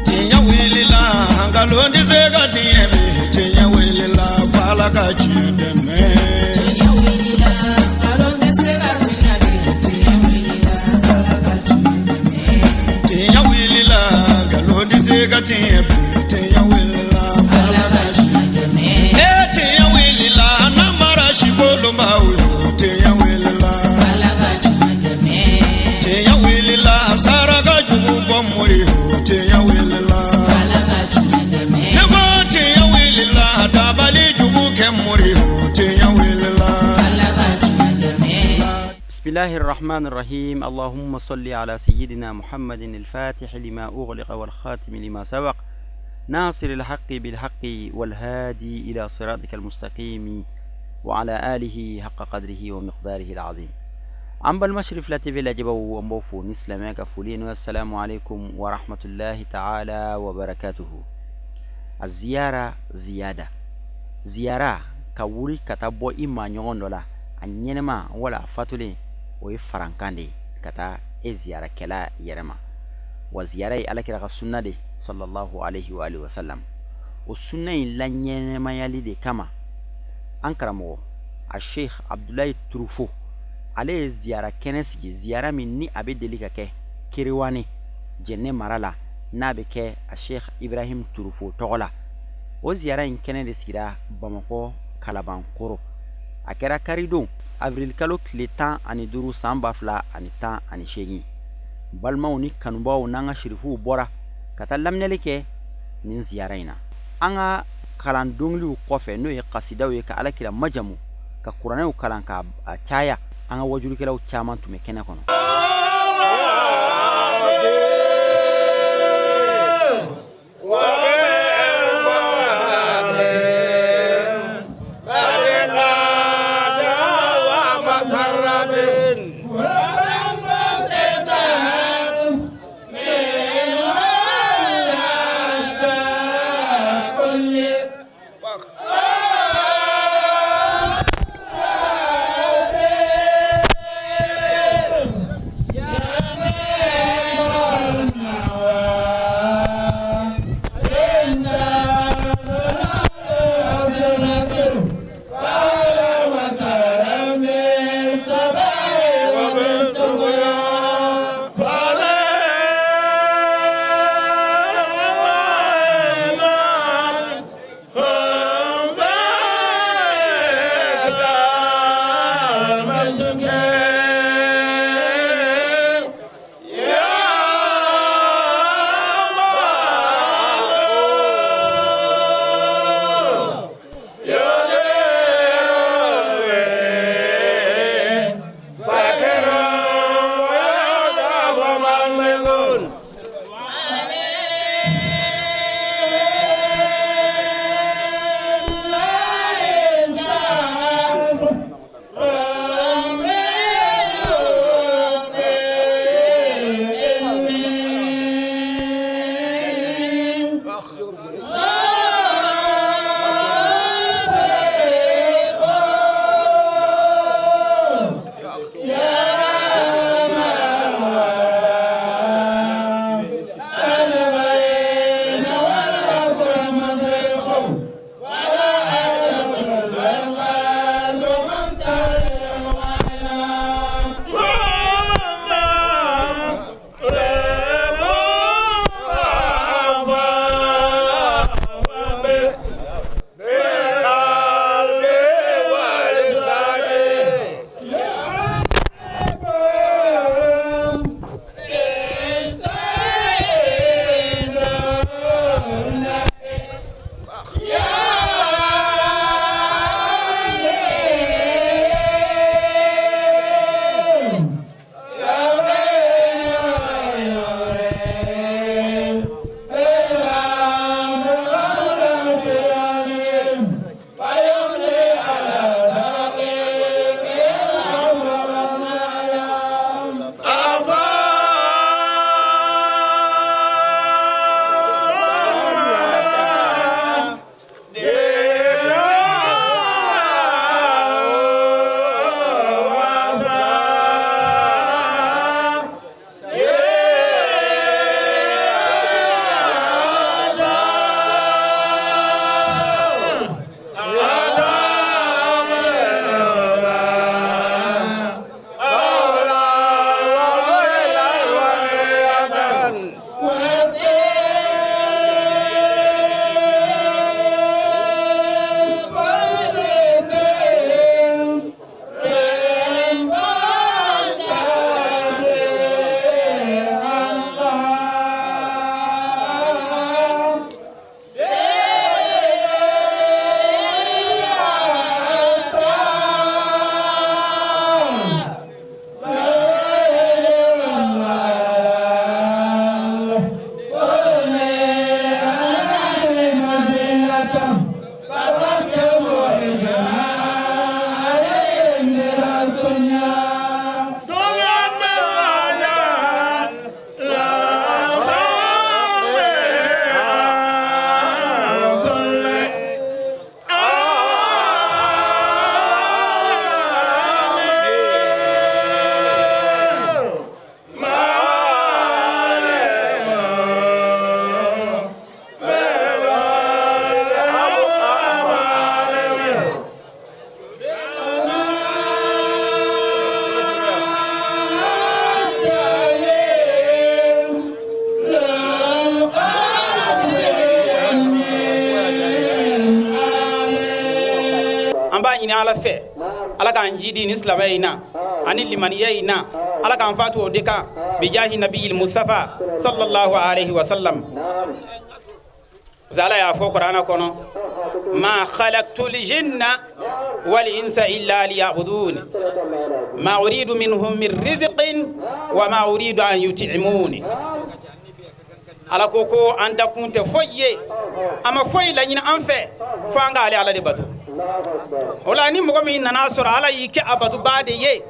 Tiɲɛ wulila, nkalon tɛ se ka tiɲɛ bi. Tiɲɛ wulila, f'Ala ka tiɲɛ dɛmɛ. Tiɲɛ wulila, nkalon tɛ se ka tiɲɛ bi. Tiɲɛ wulila, Ala ka tiɲɛ dɛmɛ. Tiɲɛ wulila, nkalon tɛ se ka tiɲɛ bi. Tiɲɛ wulila, Ala ka tiɲɛ dɛmɛ. E tiɲɛ wulila, namara sikolonbaw yo. Tiɲɛ wulila, Ala ka tiɲɛ dɛmɛ. Tiɲɛ wulila, saraka jugu bɔ mori yo. Tiɲɛ wulila, Ala ka tiɲɛ dɛmɛ. Ne ko tiɲɛ wulila, dabali jugu kɛ mori yo. Tiɲɛ wulila. Ala ka tiɲɛ dɛmɛ. بسم الله الرحمن الرحيم. اللهم صل على سيدنا محمد الفاتح لما أغلق والخاتم لما سبق ناصر الحق بالحق والهادي إلى صراطك المستقيم وعلى آله حق قدره ومقداره العظيم. An balima Sirifila TV lajɛbaw, an b'aw fo ni silamɛya ka foli ye. السلام عليكم ورحمة الله تعالى وبركاته. الزيارة زيادة. Ziyara, ka wuli ka taa bɔ i maa ɲɔgɔn dɔ la, a ɲɛnɛma wala a fatulen, o ye farankan de ye ka taa e ziyarakɛla yɛrɛ ma. Wa ziyara ye Alakira ka sunna de صلى الله عليه وآله وسلم. O sunna in laɲɛnɛmayali de kama, an karamɔgɔ a Sheikh Abdulayi Turufo, ale ye ziyara kɛnɛ sigi, ziyara min ni a bɛ deli ka kɛ Kerewane Jɛnɛ mara la, n'a bɛ kɛ a Sheikh Ibrahim Turufo tɔgɔ la. O ziyara in kɛnɛ de sigira Bamakɔ Kalabankoro. A kɛra karidon, avril kalo tile 15, san 2018. Balimaw ni kanubaw n'an ka sirifuw bɔra ka taa laminɛli kɛ nin ziyara in na. An ka kalan dɔnkiliw kɔfɛ, n'o ye kasidaw ye ka Alakira majamu, ka kuranɛw kalan ka a caya, an ka wajulikɛlaw caman tun bɛ kɛnɛ kɔnɔ. Ala fɛ, Ala k'an jidi ni silamɛya in na ani limaniya in na, Ala k'an fatu o de kan, bijahi nabiyil Mustafa sallallahu alaihi wa sallam. Parce que Ala y'a fɔ Kuranɛ kɔnɔ: ma khalaqtul jinna wal insa illa liya'budun, ma uridu minhum min rizqin wa ma uridu an yut'imuni. Ala ko ko an dakun tɛ foyi ye, a ma foyi laɲini an fɛ fo an k'ale Ala de bato. O la, ni mɔgɔ min nana sɔrɔ Ala y'i kɛ a batobaa de ye,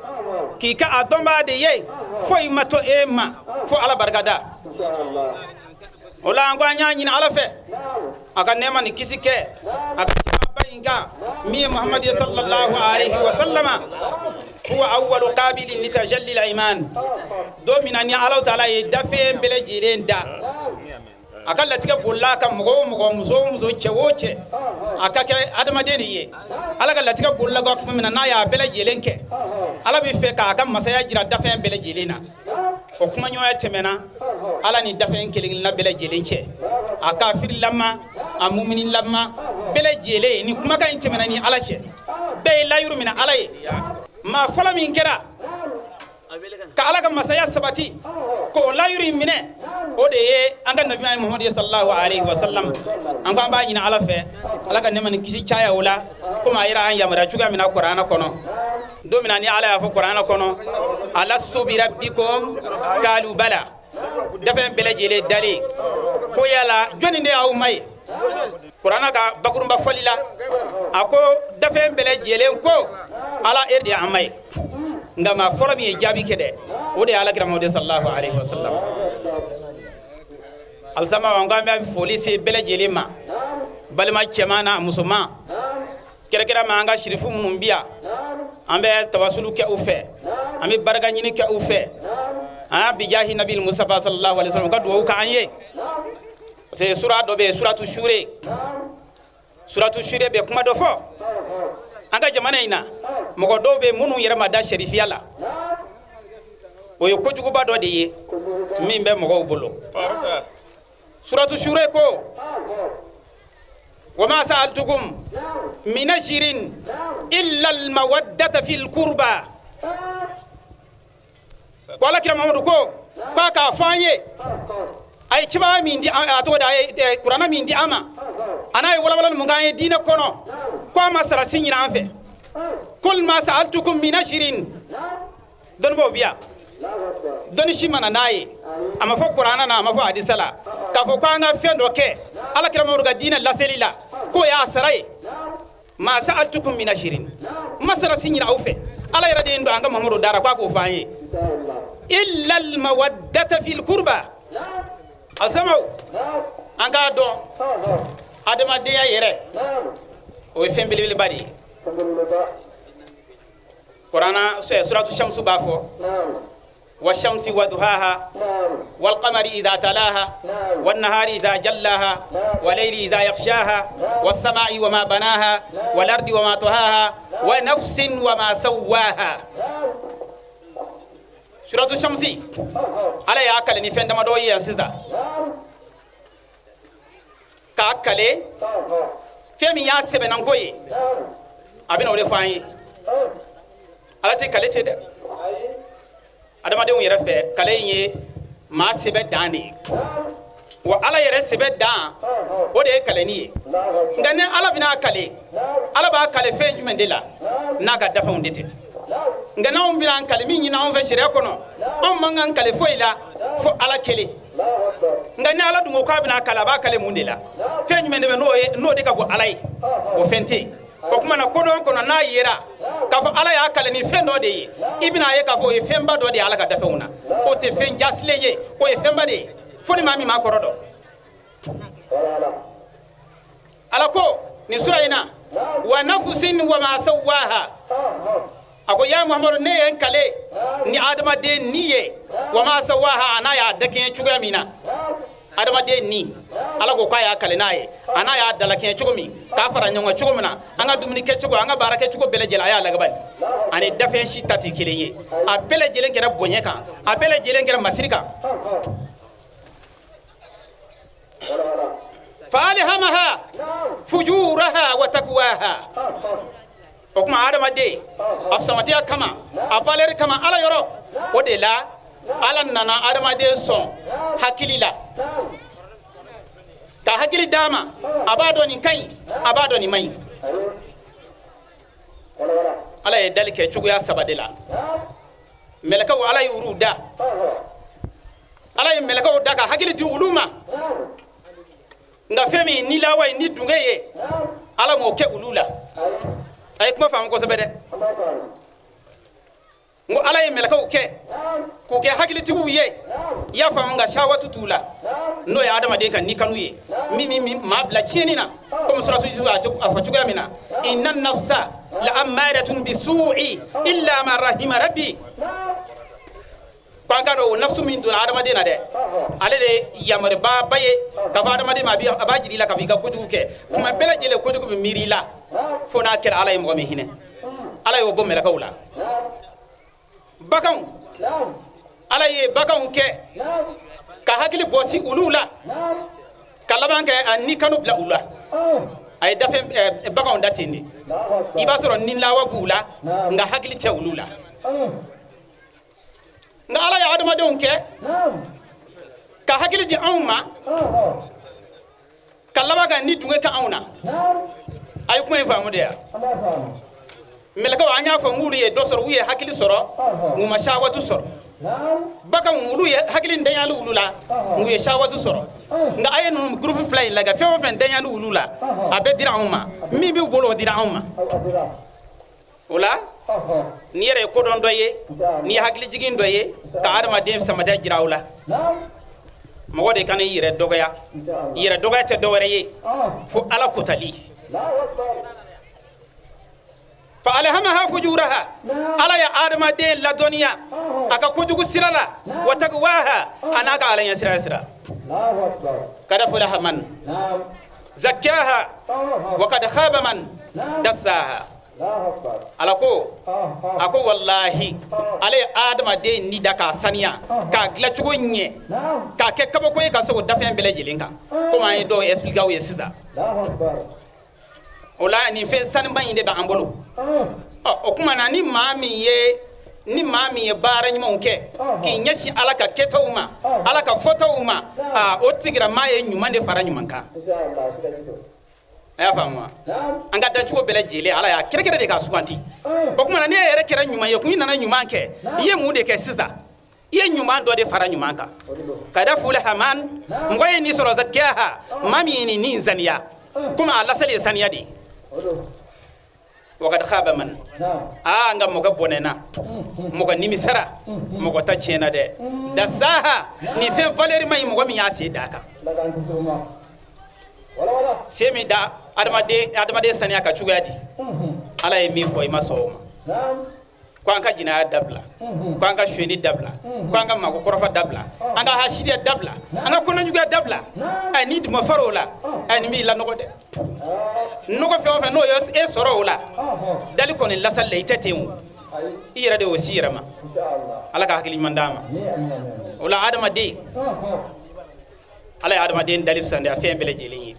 k'i kɛ a dɔnbaa de ye, foyi ma to e ma fo Ala barikada. O la, an ko an y'a ɲini Ala fɛ, a ka nɛɛma ni kisi kɛ a ka cibaba in kan, min ye Muhamadu ye sallallahu alaihi wa sallama, huwa awwalu qabilin li tajalli al-iman. Don min na ni Ala taala ye dafɛn bɛɛ lajɛlen da, a ka latigɛ bolila ka mɔgɔ o mɔgɔ, muso o muso, cɛ o cɛ, a ka kɛ adamaden de ye. Ala ka latigɛ bolila ka tuma min na, n'a y'a bɛɛ lajɛlen kɛ, Ala bɛ fɛ k'a ka masaya jira dafɛn bɛɛ lajɛlen na. O kumaɲɔgɔnya tɛmɛna Ala ni dafɛn kelen kelenna bɛɛ lajɛlen cɛ, a kafirilama, a muminilama, bɛɛ lajɛlen. Ni kumakan in tɛmɛna ni Ala cɛ, bɛɛ ye layiru minɛ Ala ye. Maa fɔlɔ min kɛra ka Ala ka masaya sabati k'o layiru in minɛ, o de ye an ka nabi Muhamadu ye sallallahu alaihi wa sallam. An ko an b'a ɲini Ala fɛ, Ala ka nɛɛma ni kisi caya o la, komi a yɛrɛ an yamaruya cogoya min na Kuranɛ kɔnɔ. Don min na ni Ala y'a fɔ Kuranɛ kɔnɔ: alastu bi rabbikum kalu bala, dafɛn bɛɛ lajɛlen dalen ko yala jɔnni de y'aw ma ye? Kuranɛ ka bakurunba fɔli la, a ko dafɛn bɛɛ lajɛlen ko Ala, e de y'an ma ye. Nka maa fɔlɔ min ye jaabi kɛ dɛ, o de ye Ala kira Mamadu sallallahu alaihi wa sallam. Alisama, an ko an bɛ foli se bɛɛ lajɛlen ma, balima cɛman n'a musoman, kɛrɛkɛrɛ ma an ka sirifu minnu bi yan. An bɛ tawasulu kɛ u fɛ, an bɛ barika ɲini kɛ u fɛ, an bijahi nabi Mustafa sallallahu alaihi wa sallam, u ka dugawu k'an ye. Parce que sura dɔ bɛ yen, suratu Sure. Suratu Sure bɛ kuma dɔ fɔ an ka jamana in na. Mɔgɔ dɔw bɛ minnu yɛrɛ ma da sarifiya la, o ye kojuguba dɔ de ye min bɛ mɔgɔw bolo. Suratu Sure ko: wa ma sa'altukum min ajrin illa almawaddata fil qurba. Ko Ala kira Mamadu ko k'a k'a fɔ an ye, a ye ciba min di, a tɔgɔ di, a ye Kuranɛ min di an ma, a n'a ye walawalali mun k'an ye diinɛ kɔnɔ, ko a ma sarasi ɲini an fɛ. Kul ma sa'altukum min ajrin. Dɔnnibaw bi yan, dɔnni si mana n'a ye, a ma fɔ Kuranɛ na, a ma fɔ hadisa la k'a fɔ ko an ka fɛn dɔ kɛ Ala kira Mamadu ka diinɛ laseli la k'o y'a sara ye. Ma sa'altukum min ajrin, ma sarasi ɲini aw fɛ. Ala yɛrɛ de ye n don an ka Mamadu dara k'a k'o fɔ an ye: illa almawaddata fil qurba. Alisamaw, an k'a dɔn, adamadenya yɛrɛ, o ye fɛn belebeleba de ye. Kurana suratu Shamsu b'a fɔ: wa shamsi wa duhaha wal qamari idha talaha wan nahari idha jallaha wa layli idha yaghshaha was samai wa ma banaha wal ardi wa ma tahaha wa nafsin wa ma sawwaha. Suratu Shamsi, Ala y'a kale ni fɛn damadɔ ye yan sisan, k'a kale fɛn min y'a sɛbɛnnanko ye, a bɛna o de fɔ an ye. Ala tɛ kale ten dɛ. Adamadenw yɛrɛ fɛ, kale in ye maa sɛbɛ dan de ye wa. Ala yɛrɛ sɛbɛ dan, o de ye kaleni ye. Nka ni Ala bɛna kale, Ala b'a kale fɛn jumɛn de la n'a ka dafɛnw de tɛ? Nka n'anw bɛna an kale min ɲini anw fɛ sariya kɔnɔ, anw man kan kale foyi la fo Ala kelen. Nka ni Ala dun ko k'a bɛna kale, a b'a kale mun de la? Fɛn jumɛn de bɛ n'o ye, n'o de ka bon Ala ye? O fɛn tɛ yen. O tuma na, kodɔn kɔnɔ, n'a yera k'a fɔ Ala y'a kale ni fɛn dɔ de ye, i bɛna ye k'a fɔ o ye fɛnba dɔ de ye Ala ka dafɛnw na. O tɛ fɛn jasilen ye, o ye fɛnba de ye, fo ni maa min m'a kɔrɔ dɔn. Ala ko nin sura in na: wa nafusin wa ma sawaha. A ko: ya Muhamadu, ne ye n kale ni adamaden ni ye, wa ma sawaha, a n'a y'a dakɛɲɛ cogoya min na. Adamaden ni, Ala ko k'a y'a kale n'a ye, a n'a y'a dalakɛɲɛ cogo min, k'a fara ɲɔgɔn kan cogo min na, an ka dumuni kɛcogo, an ka baara kɛcogo bɛɛ lajɛlen, a y'a lagabali. Ani dafɛn si ta tɛ kelen ye. A bɛɛ lajɛlen kɛra bonya kan, a bɛɛ lajɛlen kɛra masiri kan. Fa alhamaha fujuraha wa takwaha. O tuma adamaden, a fisamatiya kama, a valeur kama Ala yɔrɔ, o de la Ala nana adamaden sɔn hakili la, ka hakili d'a ma. A b'a dɔn nin ka ɲi, a b'a dɔn nin man ɲi. Ala ye dali kɛ cogoya saba de la. Mɛlɛkɛw, Ala y'olu da, Ala ye mɛlɛkɛw da ka hakili di olu ma, nka fɛn min ni lawa ye ni dunge ye, Ala m'o kɛ olu la. A ye kuma faamu kosɛbɛ dɛ. N ko Ala ye mɛlɛkɛw kɛ k'u kɛ hakilitigiw ye, i y'a faamu, nka sawatu t'u la, n'o ye adamaden ka ni kanu ye, min min maa bila tiɲɛni na, komi suratu Yusuf a fɔ cogoya min na: inna nafsa la ammaratun bisu'i illa ma rahima rabbi. Ko an k'a dɔn, o nafsu min donna adamaden na dɛ, ale de ye yamarubaaba ye k'a fɔ adamaden ma, a b'a jira i la k'a fɔ i ka kojugu kɛ. Kuma bɛɛ lajɛlen kojugu bɛ miiri i la, fo n'a kɛra Ala ye mɔgɔ min hinɛ. Ala y'o bɔ mɛlɛkɛw la. Baganw, Ala ye baganw kɛ ka hakili bɔsi olu la, ka laban kɛ a ni kanu bila u la. A ye dafɛn baganw da ten de, i b'a sɔrɔ ni lawa b'u la, nka hakili tɛ olu la. Nka Ala ye adamadenw kɛ ka hakili di anw ma, ka laban ka ni dunge kɛ anw na. A ye kuma in faamu de ya? Mɛlɛkɛw, an y'a fɔ n k'olu ye dɔ sɔrɔ, u ye hakili sɔrɔ, u ma sawatu sɔrɔ. Baganw, olu ye hakili ntanyali olu la, u ye sawatu sɔrɔ. Nka a ye ninnu gurupu fila in lajɛ, fɛn o fɛn ntanyali olu la, a bɛɛ dira anw ma. Min b'u bolo, o dira anw ma. O la, n'i yɛrɛ ye kodɔn dɔ ye, n'i ye hakilijigin dɔ ye, ka adamaden samadiya jira aw la. Mɔgɔ de kana i yɛrɛ dɔgɔya. I yɛrɛ dɔgɔya tɛ dɔwɛrɛ ye fo Ala kotali. Fa alhamaha fujuraha, Ala ye adamaden ladɔnniya a ka kojugu sira la, wa taqwaha, a n'a ka Ala ɲɛ sira sira. Kad aflaha man zakkaha wa kad khaba man dassaha. Ala ko, a ko walahi, ale ye adamaden ni da k'a saniya, k'a dilancogo ɲɛ, k'a kɛ kabako ye ka se o dafɛn bɛɛ lajɛlen kan, komi an ye dɔw expliquer aw ye sisan. O la, nin fɛn sanuba in de b'an bolo. Ɔ, o tuma na, ni maa min ye baara ɲumanw kɛ k'i ɲɛsin Ala ka kɛtaw ma, Ala ka fɔtaw ma, aa, o tigiramaa ye ɲuman de fara ɲuman kan. A y'a faamu wa? An ka dancogo bɛɛ lajɛlen, Ala y'a kɛrɛkɛrɛ de k'a suganti. O tuma na, n'e yɛrɛ kɛra ɲuman ye kun, i nana ɲuman kɛ, i ye mun de kɛ sisan? I ye ɲuman dɔ de fara ɲuman kan. Kad aflaha man, mɔgɔ ye nin sɔrɔ, zakkaha, maa min ye nin nin saniya, komi a lasali ye saniya de ye. Wa kad khaba man, aa, nka mɔgɔ bɔnɛna, mɔgɔ nimisara, mɔgɔ ta tiɲɛna dɛ. Dasaha, nin fɛn valeur ma ɲi, mɔgɔ min y'a sen d'a kan, sen min da adamaden saniya ka cogoya di. Ala ye min fɔ, i ma sɔn o ma, ko an ka jinaya dabila, ko an ka sonyɛni dabila, ko an ka mako kɔrɔfa dabila, an ka hasidiya dabila, an ka kɔnɔjuguya dabila. Ɛ, n'i dun ma fara o la, ɛ, nin b'i lanɔgɔ dɛ. Nɔgɔ fɛn o fɛn n'o ye e sɔrɔ o la, dali kɔni lasali la, i tɛ ten o, i yɛrɛ de y'o si yɛrɛ ma. Ala ka hakili ɲuman d'an ma. O la, adamaden, Ala ye adamaden dali fisandi a fɛn bɛɛ lajɛlen ye,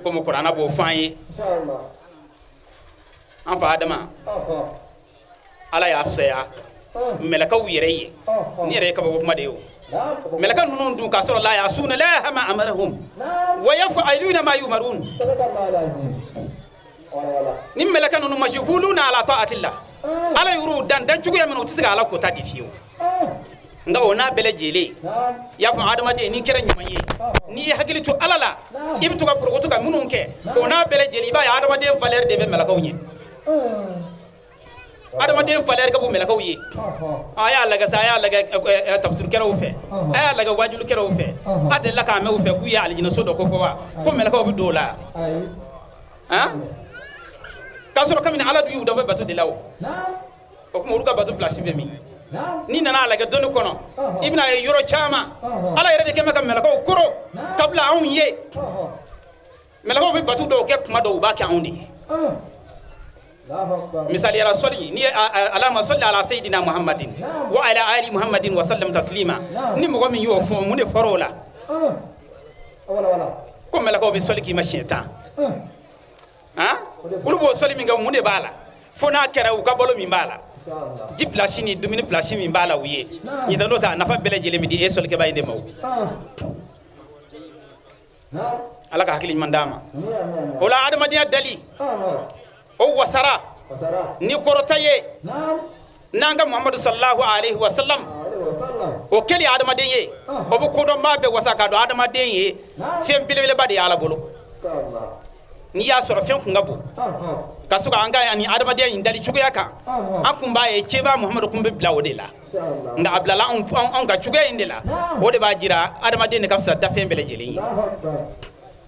komi Kuranɛ b'o fɔ an ye. An fa Adama, Ala y'a fisaya mɛlɛkɛw yɛrɛ ye. Ni yɛrɛ ye kabako kuma de ye. O mɛlɛkɛ ninnu dun, k'a sɔrɔ la yasuna laha ma amarahum wa yaf'aluna ma yumarun. Ni mɛlɛkɛ ninnu majbuluna ala ta'atillah, Ala y'olu dan dan cogoya min na, u tɛ se ka Ala kota di fiyewu. Nka o n'a bɛɛ lajɛlen, i y'a fɔ, adamaden, n'i kɛra ɲuman ye, n'i ye hakili to Ala la, i bɛ to ka porokoto ka minnu kɛ, o n'a bɛɛ lajɛlen, i b'a ye adamaden valeur de bɛ mɛlɛkɛw ɲɛ. Adamaden valeur ka bon mɛlɛkɛw ye. A y'a lajɛ sa, a y'a lajɛ tafsirikɛlaw fɛ, a y'a lajɛ wajulikɛlaw fɛ, a delila k'a mɛn u fɛ k'u ye alijinɛso dɔ ko fɔ wa, ko mɛlɛkɛw bɛ don o la? Han, k'a sɔrɔ kabini Ala dun y'u dabɔ bato de la. O o tuma, olu ka bato place bɛ min? N'i nana a lajɛ dɔnni kɔnɔ, i bɛna ye yɔrɔ caman, Ala yɛrɛ de kɛn bɛ ka mɛlɛkɛw koro ka bila anw ye. Mɛlɛkɛw bɛ bato dɔw kɛ, kuma dɔw u b'a kɛ anw de ye. Misaliyara, sɔli ni ye alama sɔli ala sayidina Muhammadin wa ala ali Muhammadin wa sallam taslima, ni mɔgɔ min y'o fɔ, mun de fɔra o la? Ko mɛlɛkɛw bɛ sɔli k'i ma siɲɛ 10. Han, olu b'o sɔli min kɛ, mun de b'a la? Fo n'a kɛra u ka balo min b'a la, ji pilasi ni dumuni pilasi min b'a la u ye ɲitɛ, n'o tɛ a nafa bɛɛ lajɛlen bɛ di e sɔlikɛba in de ma. O Ala ka hakili ɲuman d'an ma. O la, adamadenya dali o wasara ni kɔrɔta ye n'an ka Muhamadu sallallahu alaihi wa sallam. O kɛli adamaden ye, o bɛ kodɔnbaa bɛɛ wasa k'a dɔn adamaden ye fɛn belebeleba de ye Ala bolo. N'i y'a sɔrɔ fɛn kun ka bon ka se an ka ani adamadenya in dali cogoya kan, an kun b'a ye cɛba Muhamadu kun bɛ bila o de la. Nka a bilala anw ka cogoya in de la. O de b'a jira adamaden de ka fisa dafɛn bɛɛ lajɛlen ye.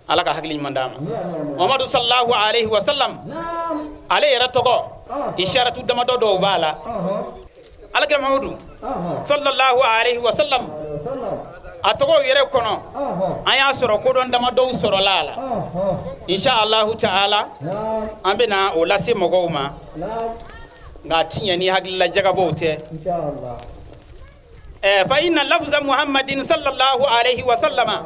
Ala ka hakili ɲuman d'an ma. Muhamadu sallallahu alaihi wa sallam, ale yɛrɛ tɔgɔ, isharatu damadɔ dɔw b'a la. Alakira Muhamadu sallallahu alaihi wa sallam, a tɔgɔ yɛrɛ kɔnɔ, an y'a sɔrɔ kodɔn damadɔw sɔrɔla a la. Insha Allahu ta'ala, an bɛna o lase mɔgɔw ma, nka a ti ɲɛ ni hakilila jagabɔw tɛ. Fa inna lafza Muhammadin sallallahu alaihi wa sallama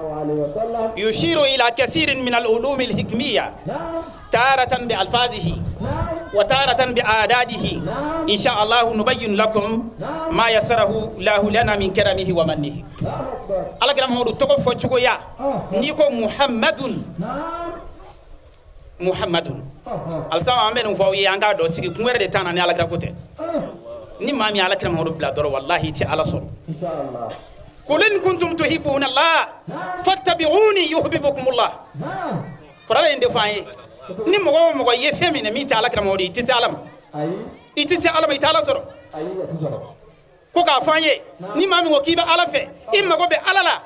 yushiru ila kasirin min al-ulum al-hikmiyya, taratan bi alfazihi wa taratan bi adadihi. Insha Allah nubayyin lakum ma yassarahu lahu lana min karamihi wa mannihi. Alakira Muhammadu tɔgɔ fɔ cogoya, n'i ko Muhammadun, Muhammadun, alisa an bɛ nin fɔ aw ye, an k'a dɔn sigi kun wɛrɛ de t'an na ni Alakira ko tɛ. Ni maa min ye Alakira Muhammadu bila dɔrɔn, wallahi, i tɛ Ala sɔrɔ. Qul in kuntum tuhibbuna Allah fattabi'uni yuhibbukumullah. Kuranɛ in de fɔ an ye. Ni mɔgɔ o mɔgɔ ye fɛn minɛ min tɛ Alakira Muhammadu ye, i tɛ se Ala ma, i tɛ se Ala ma, i tɛ Ala sɔrɔ. Ko k'a fɔ an ye, ni maa min ko k'i bɛ Ala fɛ, i mago bɛ Ala la,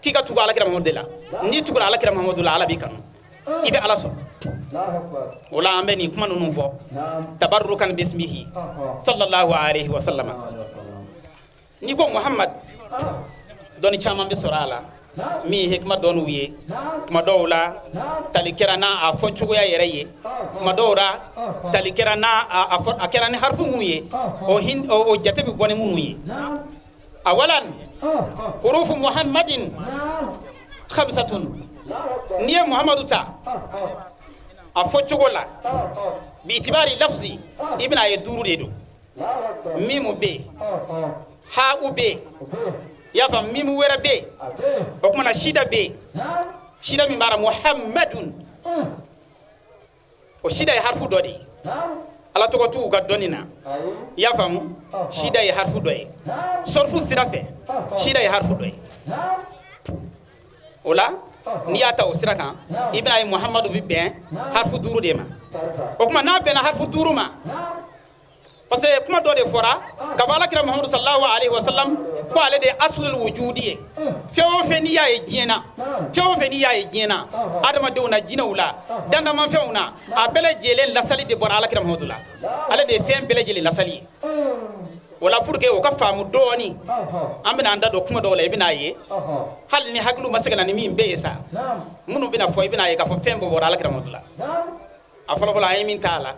k'i ka tugu Alakira Muhammadu de la. N'i tugura Alakira Muhammadu la, Ala b'i kanu, i bɛ Ala sɔrɔ. O la, an bɛ nin kuma ninnu fɔ tabarrukan bismihi sallallahu alaihi wa sallam. N'i ko Muhammad, dɔnni caman bɛ sɔrɔ a la min ye hikima dɔnniw ye. Kuma dɔw la, tali kɛra n'a a fɔ cogoya yɛrɛ ye. Kuma dɔw la, tali kɛra n'a a fɔ, a kɛra ni harifu mun ye, o hin o jate bɛ bɔ ni minnu ye. Awalan, hurufu Muhammadin khamsatun. N'i ye Muhammadu ta a fɔ cogo la, bi itibari lafzi, i bɛna ye duuru de don. Mimu bɛ yen, ha'u bɛ yen, i y'a faamu, mimu wɛrɛ bɛ yen. O kumana shida bɛ yen, shida min b'a la Muhammadun, o shida ye harifu dɔ de ye. Ala tɔgɔ t'u ka dɔnni na, i y'a faamu, shida ye harifu dɔ ye. Sɔrɔfu sira fɛ, shida ye harifu dɔ ye. O la, n'i y'a ta o sira kan, i bɛna ye Muhammadu bɛ bɛn harifu duuru de ma. O tuma n'a bɛnna harifu duuru ma, parce que kuma dɔ de fɔra k'a fɔ Alakira Muhamadu sallallahu alaihi wa sallam ko ale de ye aslul wujudi ye. Fɛn o fɛn n'i y'a ye diɲɛ na, fɛn o fɛn n'i y'a ye diɲɛ na, adamadenw na, jinɛw la, dandamanfɛnw na, a bɛɛ lajɛlen lasali de bɔra Alakira Muhamadu la. Ale de ye fɛn bɛɛ lajɛlen lasali ye. O la, pour que o ka faamu dɔɔni, an bɛna an da don kuma dɔw la. I bɛna ye, hali ni hakiliw ma se ka na ni min bɛɛ ye sa, minnu bɛna fɔ, i bɛna ye k'a fɔ fɛn bɛɛ bɔra Alakira Muhamadu la. A fɔlɔfɔlɔ, an ye min t'a la,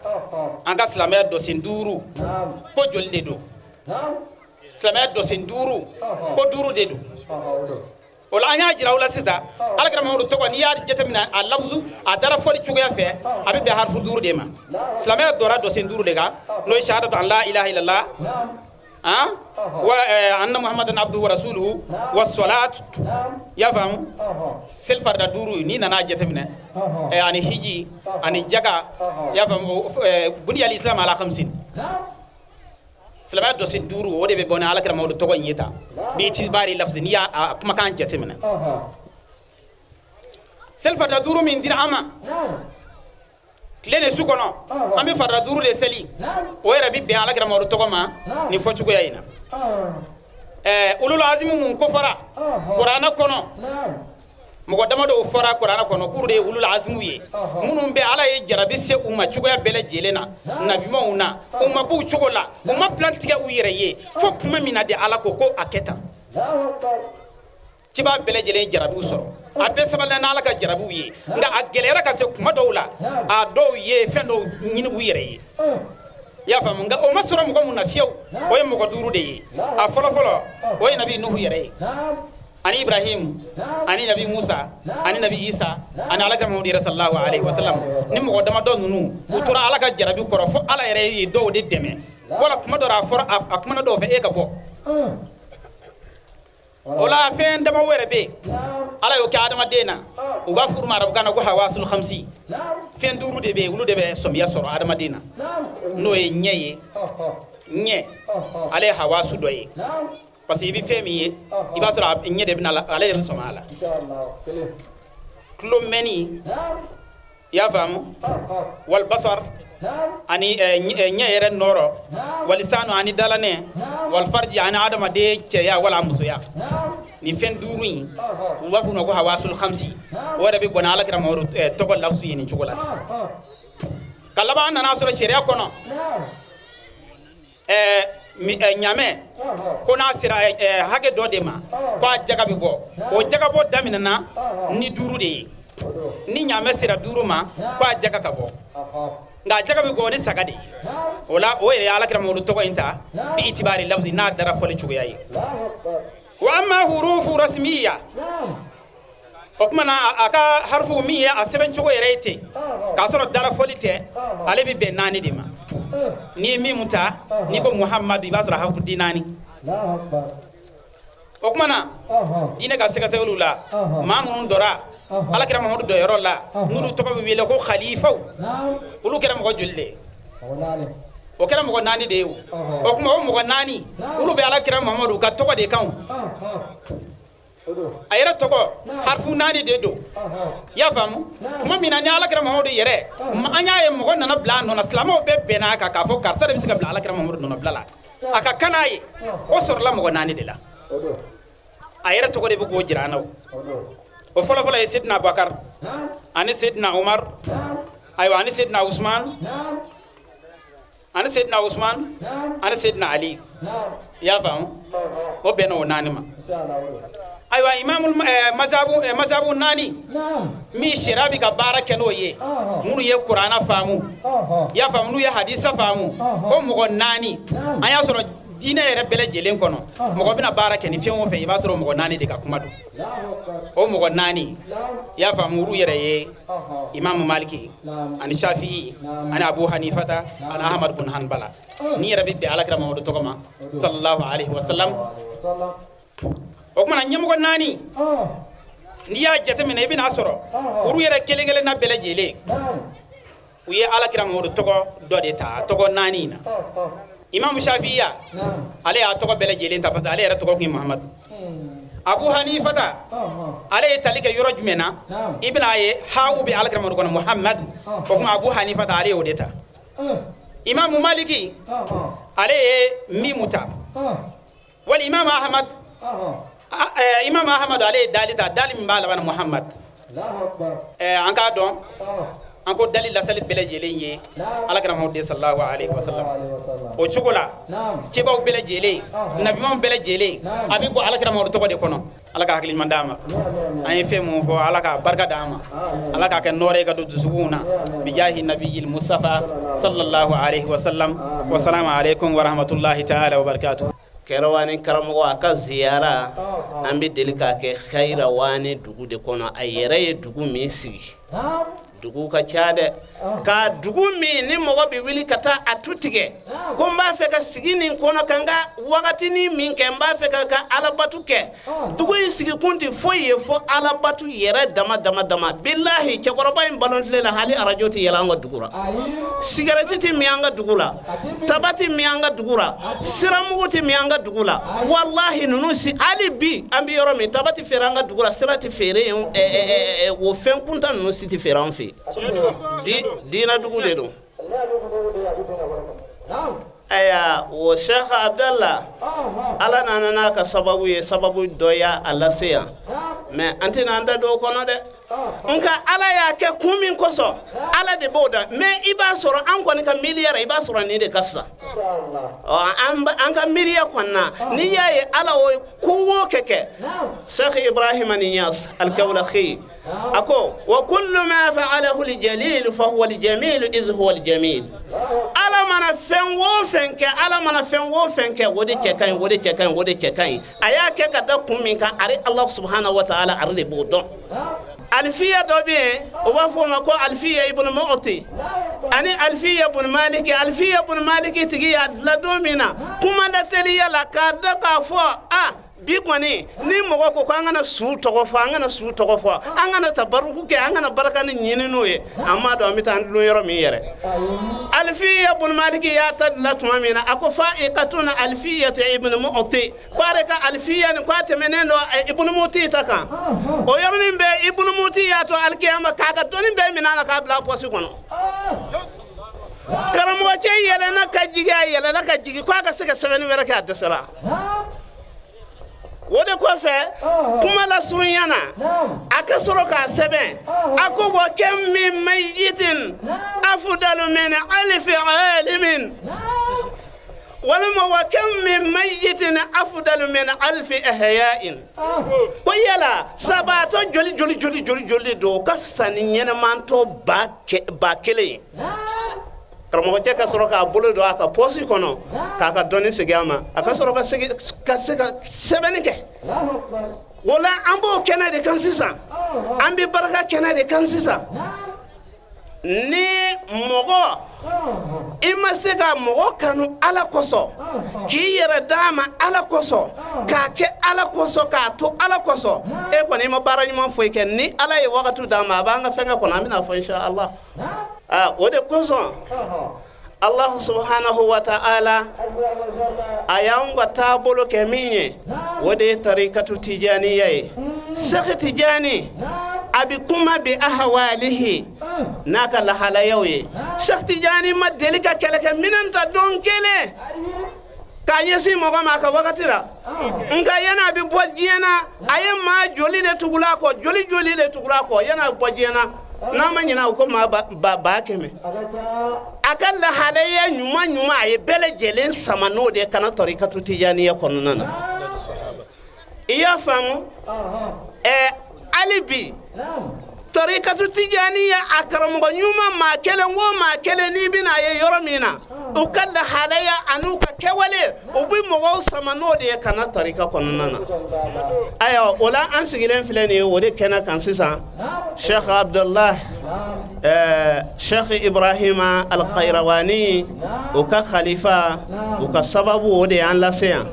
an ka silamɛya dɔsen duuru ko joli de don? Silamɛya dɔsen duuru ko duuru de don. O la, an y'a jira aw la sisan, Alakira Mamadu tɔgɔ, n'i y'a jateminɛ a lafuzu, a dara fɔli cogoya fɛ, a bɛ bɛn harifu duuru de ma. Silamɛya dɔra dɔsen duuru de kan, n'o ye shahadatu an la ilaha illallah han wa anna Muhammadan abduhu wa rasuluhu wa salat, i y'a faamu, seli farida duuru n'i nana a jateminɛ, ani hiji ani jaga, i y'a faamu, buniyal islam ala khamsin. Silamɛya dɔsen duuru, o de bɛ bɔ ni Alakira Mamadu tɔgɔ in ye tan, bi itibari lafzi, n'i y'a kumakan jateminɛ. Seli farida duuru min dira an ma tile ni su kɔnɔ, an bɛ farida duuru de seli, o yɛrɛ bɛ bɛn Alakira Mamadu tɔgɔ ma nin fɔ cogoya in na. Ulul azimi mun ko fɔra Kuranɛ kɔnɔ, mɔgɔ damadɔw fɔra Kuranɛ kɔnɔ k'olu de ye ulul azimu ye, minnu bɛ Ala ye jarabi se u ma cogoya bɛɛ lajɛlen na, nabimaw na, u ma b'u cogo la, u ma plan tigɛ u yɛrɛ ye fo kuma min na de Ala ko ko a kɛ tan. Ciba bɛɛ lajɛlen ye jarabiw sɔrɔ, a bɛɛ sabalila n'Ala ka jarabiw ye, nka a gɛlɛyara ka se kuma dɔw la, a dɔw ye fɛn dɔw ɲini u yɛrɛ ye, i y'a faamu. Nka o ma sɔrɔ mɔgɔ mun na fiyewu, o ye mɔgɔ duuru de ye. A fɔlɔfɔlɔ, o ye Nabi Nuhu yɛrɛ ye. Ani Ibrahim, ani Nabi Musa, ani Nabi Isa, ani Alakira Mamadu yɛrɛ sallallahu alaihi wasallam. Ni mɔgɔ damadɔ ninnu, u tora Ala ka jarabi kɔrɔ fo Ala yɛrɛ ye dɔw de dɛmɛ. Wala kuma dɔ la, a fɔra, a kumana dɔw fɛ, e ka bɔ. O la, fɛn dama wɛrɛ bɛ yen, Ala y'o kɛ adamaden na, u b'a f'olu ma arabukan na ko hawasul khamsi. Fɛn duuru de bɛ yen, olu de bɛ sɔmiya sɔrɔ adamaden na, n'o ye ɲɛ ye. Ɲɛ, ale ye hawasu dɔ ye, parce que i bɛ fɛn min ye, i b'a sɔrɔ a ɲɛ de bɛ na, ale de bɛ sɔmɔ a la. Tulo mɛnni, i y'a faamu, wal basar, ani ɲɛ yɛrɛ nɔrɔ, walisanu, ani dalanɛ, wal farji, ani adamaden cɛya wala musoya. Nin fɛn duuru in, u b'a f'u ma ko hawasul khamsi. O yɛrɛ bɛ bɔ ni Alakira Mamadu tɔgɔ lafsu ye nin cogo la. Ka laban, an nana sɔrɔ sariya kɔnɔ, ɲamɛ ko n'a sera hakɛ dɔ de ma, ko a jaga bɛ bɔ. O jagabɔ daminɛna ni duuru de ye. Ni ɲamɛ sera duuru ma, ko a jaga ka bɔ, nka a jaga bɛ bɔ ni saga de ye. O la, o yɛrɛ ye Alakira Mamadu tɔgɔ in ta bi itibari lafzi, n'a dara fɔli cogoya ye. Wa amma hurufu rasmiya, o tuma na a ka harufu min ye a sɛbɛn cogo yɛrɛ ye ten, k'a sɔrɔ dara fɔli tɛ, ale bɛ bɛn naani de ma. N'i ye min ta, n'i ko Muhamadu, i b'a sɔrɔ harufu di naani. O tuma na, diinɛ ka sɛgɛsɛgɛliw la, maa minnu dɔra Alakira Mamadu dɔyɔrɔ la, n'olu tɔgɔ bɛ wele ko khalifaw, olu kɛra mɔgɔ joli de ye? O kɛra mɔgɔ naani de ye. O o tuma, o mɔgɔ naani, olu bɛ Alakira Mamadu ka tɔgɔ de kan. A yɛrɛ tɔgɔ harifu naani de don, i y'a faamu. Tuma min na ni Alakira Mamadu yɛrɛ, an y'a ye mɔgɔ nana bila a nɔ na, silamɛw bɛɛ bɛnna a kan k'a fɔ karisa de bɛ se ka bila Alakira Mamadu nɔnabila la, a ka kan n'a ye, o sɔrɔla mɔgɔ naani de la. A yɛrɛ tɔgɔ de bɛ k'o jira an na. O fɔlɔfɔlɔ ye Sedina Abubakar, ani Sedina Umar, ayiwa, ani Sedina Usman, ani Sedina Usman, ani Sedina Ali, i y'a faamu. O bɛnna o naani ma. Ayiwa, imamu mazabu naani min sariya bɛ ka baara kɛ n'o ye, minnu ye Kuranna faamu, i y'a faamu, n'u ye hadisa faamu, o mɔgɔ naani, an y'a sɔrɔ diinɛ yɛrɛ bɛɛ lajɛlen kɔnɔ, mɔgɔ bɛna baara kɛ ni fɛn o fɛn, i b'a sɔrɔ mɔgɔ naani de ka kuma don. O mɔgɔ naani, i y'a faamu, olu yɛrɛ ye Imamu Maliki, ani Shafi'i, ani Abu Hanifata, ani Ahmad bin Hanbala. Ni yɛrɛ bɛ bɛn Alakira Mamadu tɔgɔ ma sallallahu alaihi wasallam. O kumana, ɲɛmɔgɔ naani, n'i y'a jateminɛ, i bɛna sɔrɔ olu yɛrɛ kelen kelen na bɛɛ lajɛlen, u ye Alakira Mamadu tɔgɔ dɔ de ta a tɔgɔ naani in na. Imamu Shafi'iya, ale y'a tɔgɔ bɛɛ lajɛlen ta, parce que ale yɛrɛ tɔgɔ tun ye Muhamadu. Abu Hanifata, ale ye tali kɛ yɔrɔ jumɛn na? I bɛna ye hawu bɛ Alakira Mamadu kɔnɔ, Muhamadu. O tuma, Abu Hanifata, ale y'o de ta. Imamu Maliki, ale ye mimu ta. Wali Imamu Ahmad, Imamu Ahmad, ale ye dali ta, dali min b'a laban na, Muhammad. An k'a dɔn, an ko dali lasali bɛɛ lajɛlen ye Alakira Mamadu sallallahu alaihi wasallam. O cogo la, cebaw bɛɛ lajɛlen, nabiɲumanw bɛɛ lajɛlen, a bɛ bɔ Alakira Mamadu tɔgɔ de kɔnɔ. Ala ka hakili ɲuman d'an ma. An ye fɛn mun fɔ, Ala ka barika d'an ma, Ala k'a kɛ nɔɔrɔ ye ka don dusukunw na, bijahi nabiyil Mustafa sallallahu alaihi wasallam. Wasalamu alaikum wa rahmatullahi ta'ala wa barakatuh. Kɛrawani karamɔgɔ a ka ziyara, an bɛ deli k'a kɛ Kairawani dugu de kɔnɔ. A yɛrɛ ye dugu min sigi, dugu ka ca dɛ, ka dugu min ni mɔgɔ bɛ wuli ka taa a tu tigɛ ko n b'a fɛ ka sigi nin kɔnɔ ka n ka wagatinin min kɛ, n b'a fɛ ka ka alabatu kɛ. Dugu in sigikun tɛ foyi ye fo alabatu yɛrɛ dama dama dama. Bilahi, cɛkɔrɔba in balontile la, hali arajo tɛ yɛlɛ an ka dugu la, sigarɛti tɛ min an ka dugu la, taba tɛ min an ka dugu la, siramugu tɛ min an ka dugu la. Walahi, ninnu si, hali bi an bɛ yɔrɔ min, taba tɛ feere an ka dugu la, sira tɛ feere yen, o fɛn kuntan ninnu si tɛ feere an fɛ yen. Diinɛ dugu de don. Ayiwa, o Sheikh Abdallah, Ala nana n'a ka sababu ye, sababu dɔ y'a lase yan, mais an tɛna an da don o kɔnɔ dɛ. Nka Ala y'a kɛ kun min kosɔn, Ala de b'o dɔn. Mais i b'a sɔrɔ an kɔni ka miiriya la, i b'a sɔrɔ nin de ka fisa. An ka miiriya kɔni na, n'i y'a ye Ala o ko o kɛ, Sheikh Ibrahim Niass al-Kawlakhi a ko: wa kullu ma fa'alahu al-jalil fa huwa al-jamil iz huwa al-jamil. Ala mana fɛn o fɛn kɛ, Ala mana fɛn o fɛn kɛ, o de cɛ ka ɲi, o de cɛ ka ɲi, o de cɛ ka ɲi. A y'a kɛ ka da kun min kan, ari Ala subahana wa taala, ari de b'o dɔn. Alifiya dɔ bɛ yen, o b'a fɔ o ma ko Alifiya ibn Mu'ti ani Alifiya ibn Maliki. Alifiya ibn Maliki tigi y'a dilan don min na, kuma lateliya la, k'a da k'a fɔ a bi kɔni ni mɔgɔ ko an kana su tɔgɔ fɔ, an kana su tɔgɔ fɔ, an kana tabaruku kɛ, an kana barika ni ɲini n'o ye, an m'a dɔn an bɛ taa an dulon yɔrɔ min yɛrɛ. Alifiya ibn Maliki y'a ta dilan tuma min na, a ko fa'iqatun Alifiyatu ibn Mu'ti, ko ale ka alifiya nin ko a tɛmɛnen don ibn Mu'ti ta kan. O yɔrɔnin bɛɛ, ibn Mu'ti y'a to alikiyama k'a ka dɔnni bɛɛ minɛ a la k'a bila pɔsi kɔnɔ. Karamɔgɔcɛ yɛlɛnna ka jigin, a yɛlɛla ka jigin, ko a ka se ka sɛbɛnni wɛrɛ kɛ, a dɛsɛra. O de kɔfɛ, kuma lasurunya na, a ka sɔrɔ k'a sɛbɛn, a ko wa kam min mayitin afudalu min alifi alimin, walima wa kam min mayitin afudalu min alifi ahya'in. Ko yala sabaatɔ joli joli joli joli joli don o ka fisa ni ɲɛnɛmantɔ 1000 ye? Karamɔgɔcɛ ka sɔrɔ k'a bolo don a ka pɔsi kɔnɔ k'a ka dɔnni segin a ma, a ka sɔrɔ ka segin ka se ka sɛbɛnni kɛ. O la, an b'o kɛnɛ de kan sisan, an bɛ barika kɛnɛ de kan sisan. Ni mɔgɔ i ma se ka mɔgɔ kanu Ala kosɔn, k'i yɛrɛ d'a ma Ala kosɔn, k'a kɛ Ala kosɔn, k'a to Ala kosɔn, e kɔni i ma baara ɲuman foyi kɛ. Ni Ala ye wagati d'an ma, a b'an ka fɛnkɛ kɔnɔ, an bɛna fɔ insha Allah. O de kosɔn, Allah subhanahu wa ta'ala a y'an ka taabolo kɛ min ye, o de ye tarikatu tijaniya ye. Sɛki Tijani a bɛ kuma bi ahawalihi, n'a ka lahalayaw ye. Sɛki Tijani ma deli ka kɛlɛkɛ minɛn ta don kelen k'a ɲɛsin mɔgɔ ma a ka wagati la. Nka yanni a bɛ bɔ diɲɛ na, a ye maa joli de tugula a kɔ, joli joli de tugula a kɔ yanni a bɛ bɔ diɲɛ na? N'a ma ɲinɛ, o ko maa 100,000. A ka lahalaya ɲuman ɲuman, a ye bɛɛ lajɛlen sama n'o de ye ka na tarikatu tijaniya kɔnɔna na. I y'a faamu? Hali bi, tarikatu tijaniya a karamɔgɔ ɲuman maa kelen o maa kelen, n'i bɛna a ye yɔrɔ min na, u ka lahalaya an'u ka kɛwale, u bɛ mɔgɔw sama n'o de ye ka na tarika kɔnɔna na. Ayiwa, o la, an sigilen filɛ nin ye o de kɛnɛ kan sisan, Sheikh Abdullah, Sheikh Ibrahima Alkairawani, o ka khalifa, o ka sababu, o de y'an lase yan.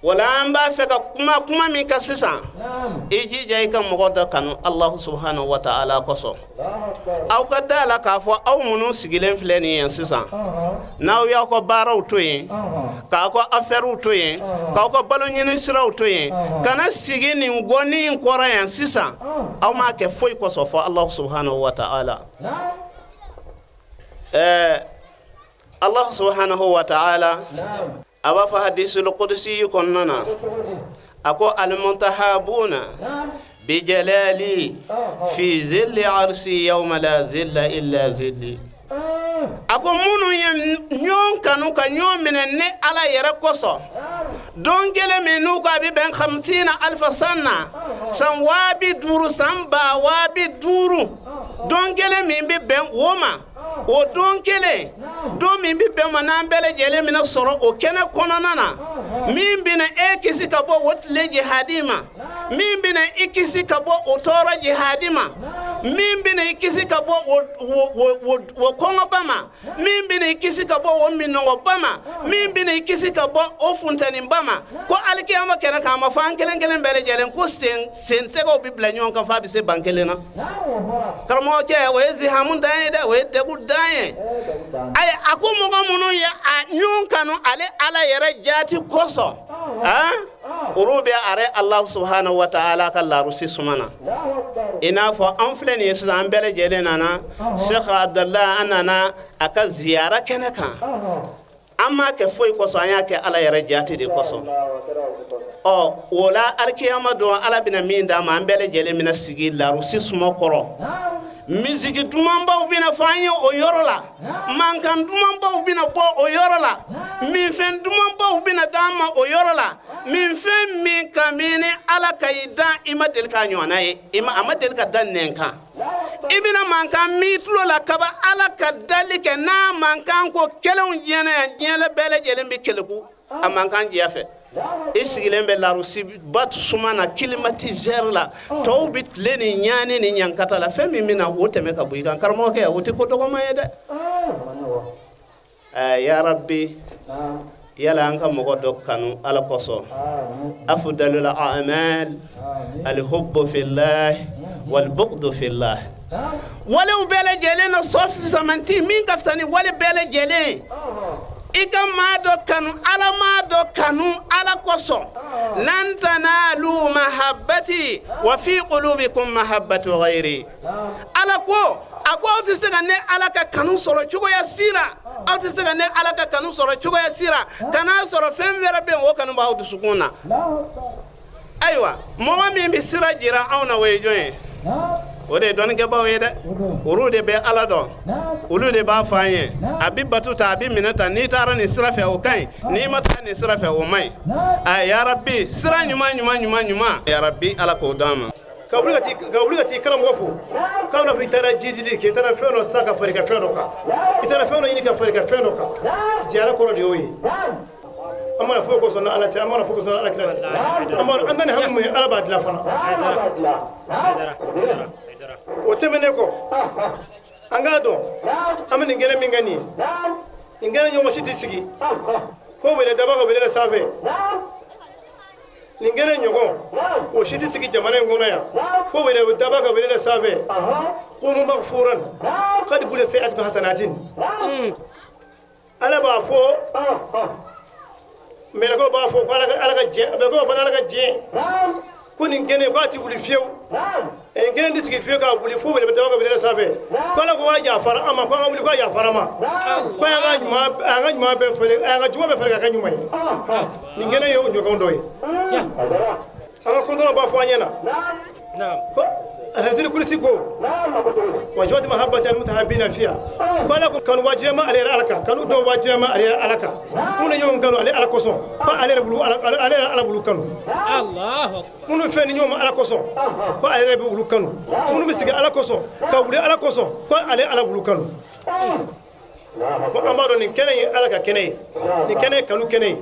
Wala an b'a fɛ ka kuma kuma min kan sisan, i jija i ka mɔgɔ dɔ kanu Allahu subhanahu wa ta'ala kosɔn. Aw ka da la k'a fɔ aw minnu sigilen filɛ nin ye sisan, n'aw y'aw ka baaraw to yen, k'aw ka affaires to yen, k'aw ka balo ɲini siraw to yen, ka na sigi nin gɔni in kɔrɔ yan sisan, aw m'a kɛ foyi kosɔn fɔ Allahu subhanahu wa ta'ala. Allah subhanahu wa ta'ala a b'a fɔ hadisul kudusi kɔnɔna na, a ko almuntahabuna bi jalali fi zilli arsi yawma la zilla illa zilli. A ko minnu ye ɲɔgɔn kanu ka ɲɔgɔn minɛ ne Ala yɛrɛ kosɔn, don kelen min n'u ko a bɛ bɛn hamsina alifa san na, san 50,000, san 50,000, don kelen min bɛ bɛn o ma, o don kelen, don min bɛ bɛn ma, n'an bɛɛ lajɛlen bɛna sɔrɔ o kɛnɛ kɔnɔna na, min bɛna e kisi ka bɔ o tile jihadi ma, min bɛna i kisi ka bɔ o tɔɔrɔ jihadi ma, min bɛna i kisi ka bɔ o kɔngɔba ma, min bɛna i kisi ka bɔ o minnɔgɔba ma, min bɛna i kisi ka bɔ o funteniba ma, ko alikiyama kɛnɛ kan, a ma fɔ an kelen kelen bɛɛ lajɛlen ko sen sentɛgɛw bɛ bila ɲɔgɔn kan f'a bɛ se ban kelen na. Karamɔgɔcɛ, o ye zihamu dan ye dɛ, o ye degun dan ye. Ayi, a ko mɔgɔ minnu ye a ɲɔgɔn kanu ale Ala yɛrɛ jaati kosɔn, olu bɛ are Ala subhanahu wa ta'ala ka larusi suma na. I n'a fɔ an filɛ nin ye sisan, an bɛɛ lajɛlen nana Sheikh Abdallah, an nana a ka ziyara kɛnɛ kan. An m'a kɛ foyi kosɔn, an y'a kɛ Ala yɛrɛ jaati de kosɔn. Ɔ, o la, alikiyama don, Ala bɛna min d'an ma, an bɛɛ lajɛlen bɛna sigi larusi suma kɔrɔ. Misiki dumanbaw bɛna fɔ an ye o yɔrɔ la, mankan dumanbaw bɛna bɔ o yɔrɔ la, minfɛn dumanbaw bɛna d'an ma o yɔrɔ la, minfɛn min kabini Ala ka i dan, i ma deli k'a ɲɔgɔnna ye, a ma deli ka da nɛn kan. I bɛna mankan mɛn i tulo la kaban Ala ka dali kɛ n'a mankan ko kelenw diɲɛ yan, diɲɛ bɛɛ lajɛlen bɛ keleku a mankan diya fɛ. I sigilen bɛ larusiba suma na, climatiseur la, tɔw bɛ tile ni ɲaani ni ɲankata la. Fɛn min bɛna o tɛmɛ ka bɔ i kan, karamɔgɔkɛ, o tɛ ko dɔgɔman ye dɛ. Ya rabbi, yala an ka mɔgɔ dɔ kanu Ala kosɔn. Afdalul a'mal alhubbu fillah walbughdu fillah. Walew bɛɛ lajɛlen na, sɔf samanti min ka fisa ni wale bɛɛ lajɛlen, i ka maa dɔ kanu, Ala maa dɔ kanu Ala kosɔn. Lan tanalu mahabbati wa fi qulubikum mahabbatu ghayri. Ala ko, a ko aw tɛ se ka ne Ala ka kanu sɔrɔ cogoya si la, aw tɛ se ka ne Ala ka kanu sɔrɔ cogoya si la ka n'a sɔrɔ fɛn wɛrɛ bɛ yen, o kanu b'aw dusukun na. Ayiwa, mɔgɔ min bɛ sira jira anw na, o ye jɔn ye? O de ye dɔnnikɛbaaw ye dɛ. Olu de bɛ Ala dɔn, olu de b'a fɔ an ye a bɛ bato ta, a bɛ minɛ ta. N'i taara nin sira fɛ, o ka ɲi. N'i ma taa nin sira fɛ, o man ɲi. A yarabi, sira ɲuman ɲuman ɲuman ɲuman, yarabi, Ala k'o d'an ma. Ka wuli ka t'i ka wuli ka t'i karamɔgɔ fo k'a bɛna fɔ i taara jidili kɛ, i taara fɛn dɔ san ka fara i ka fɛn dɔ kan, i taara fɛn dɔ ɲini ka fara i ka fɛn dɔ kan. Ziyara kɔrɔ de y'o ye. An mana foyi kosɔn Ala tɛ, an mana foyi kosɔn Ala kira tɛ, an mana an tɛ ni hami mun ye, Ala b'a dilan fana. O tɛmɛnen kɔ, an k'a dɔn an bɛ nin kɛnɛ min kan nin ye, nin kɛnɛ ɲɔgɔn si tɛ sigi ko wele daba ka wele la sanfɛ. Nin kɛnɛ ɲɔgɔn o si tɛ sigi jamana in kɔnɔ yan fo wele daba ka wele la sanfɛ. Ko mun maghfuran qad buddilat sayyi'atuhum hasanatin. Ala b'a fɔ, mɛlɛkɛw b'a fɔ ko Ala ka diɲɛ, mɛlɛkɛw b'a fɔ Ala ka diɲɛ ko nin kɛnɛ k'a ti wuli fiyewu. Nin kɛnɛ tɛ sigi fiyewu k'a wuli fo wele daba ka wele la sanfɛ ko Ala ko k'a yafara an ma, ko an ka wuli, k'a yafara an ma, ko an ka ɲuman, an ka ɲuman bɛɛ falen, an ka juguman bɛɛ falen ka kɛ ɲuman ye. Nin kɛnɛ ye o ɲɔgɔn dɔ ye. An ka kɔntɔnw b'a fɔ an ɲɛna ko hadisi kudusi ko wa jawati mahabbati al mutahabbina fiya, ko Ala ko kanu wajiba ale yɛrɛ Ala kan, kanu dɔ wajiba ale yɛrɛ Ala kan. Minnu ɲɔgɔn kanu ale Ala kosɔn, ko ale yɛrɛ bulu ale yɛrɛ Ala bulu kanu. Minnu fɛn ni ɲɔgɔn ma Ala kosɔn, ko ale yɛrɛ bɛ olu kanu. Minnu bɛ sigi Ala kosɔn ka wuli Ala kosɔn, ko ale Ala bulu kanu. Ko an b'a dɔn nin kɛnɛ ye Ala ka kɛnɛ ye, nin kɛnɛ ye kanu kɛnɛ ye,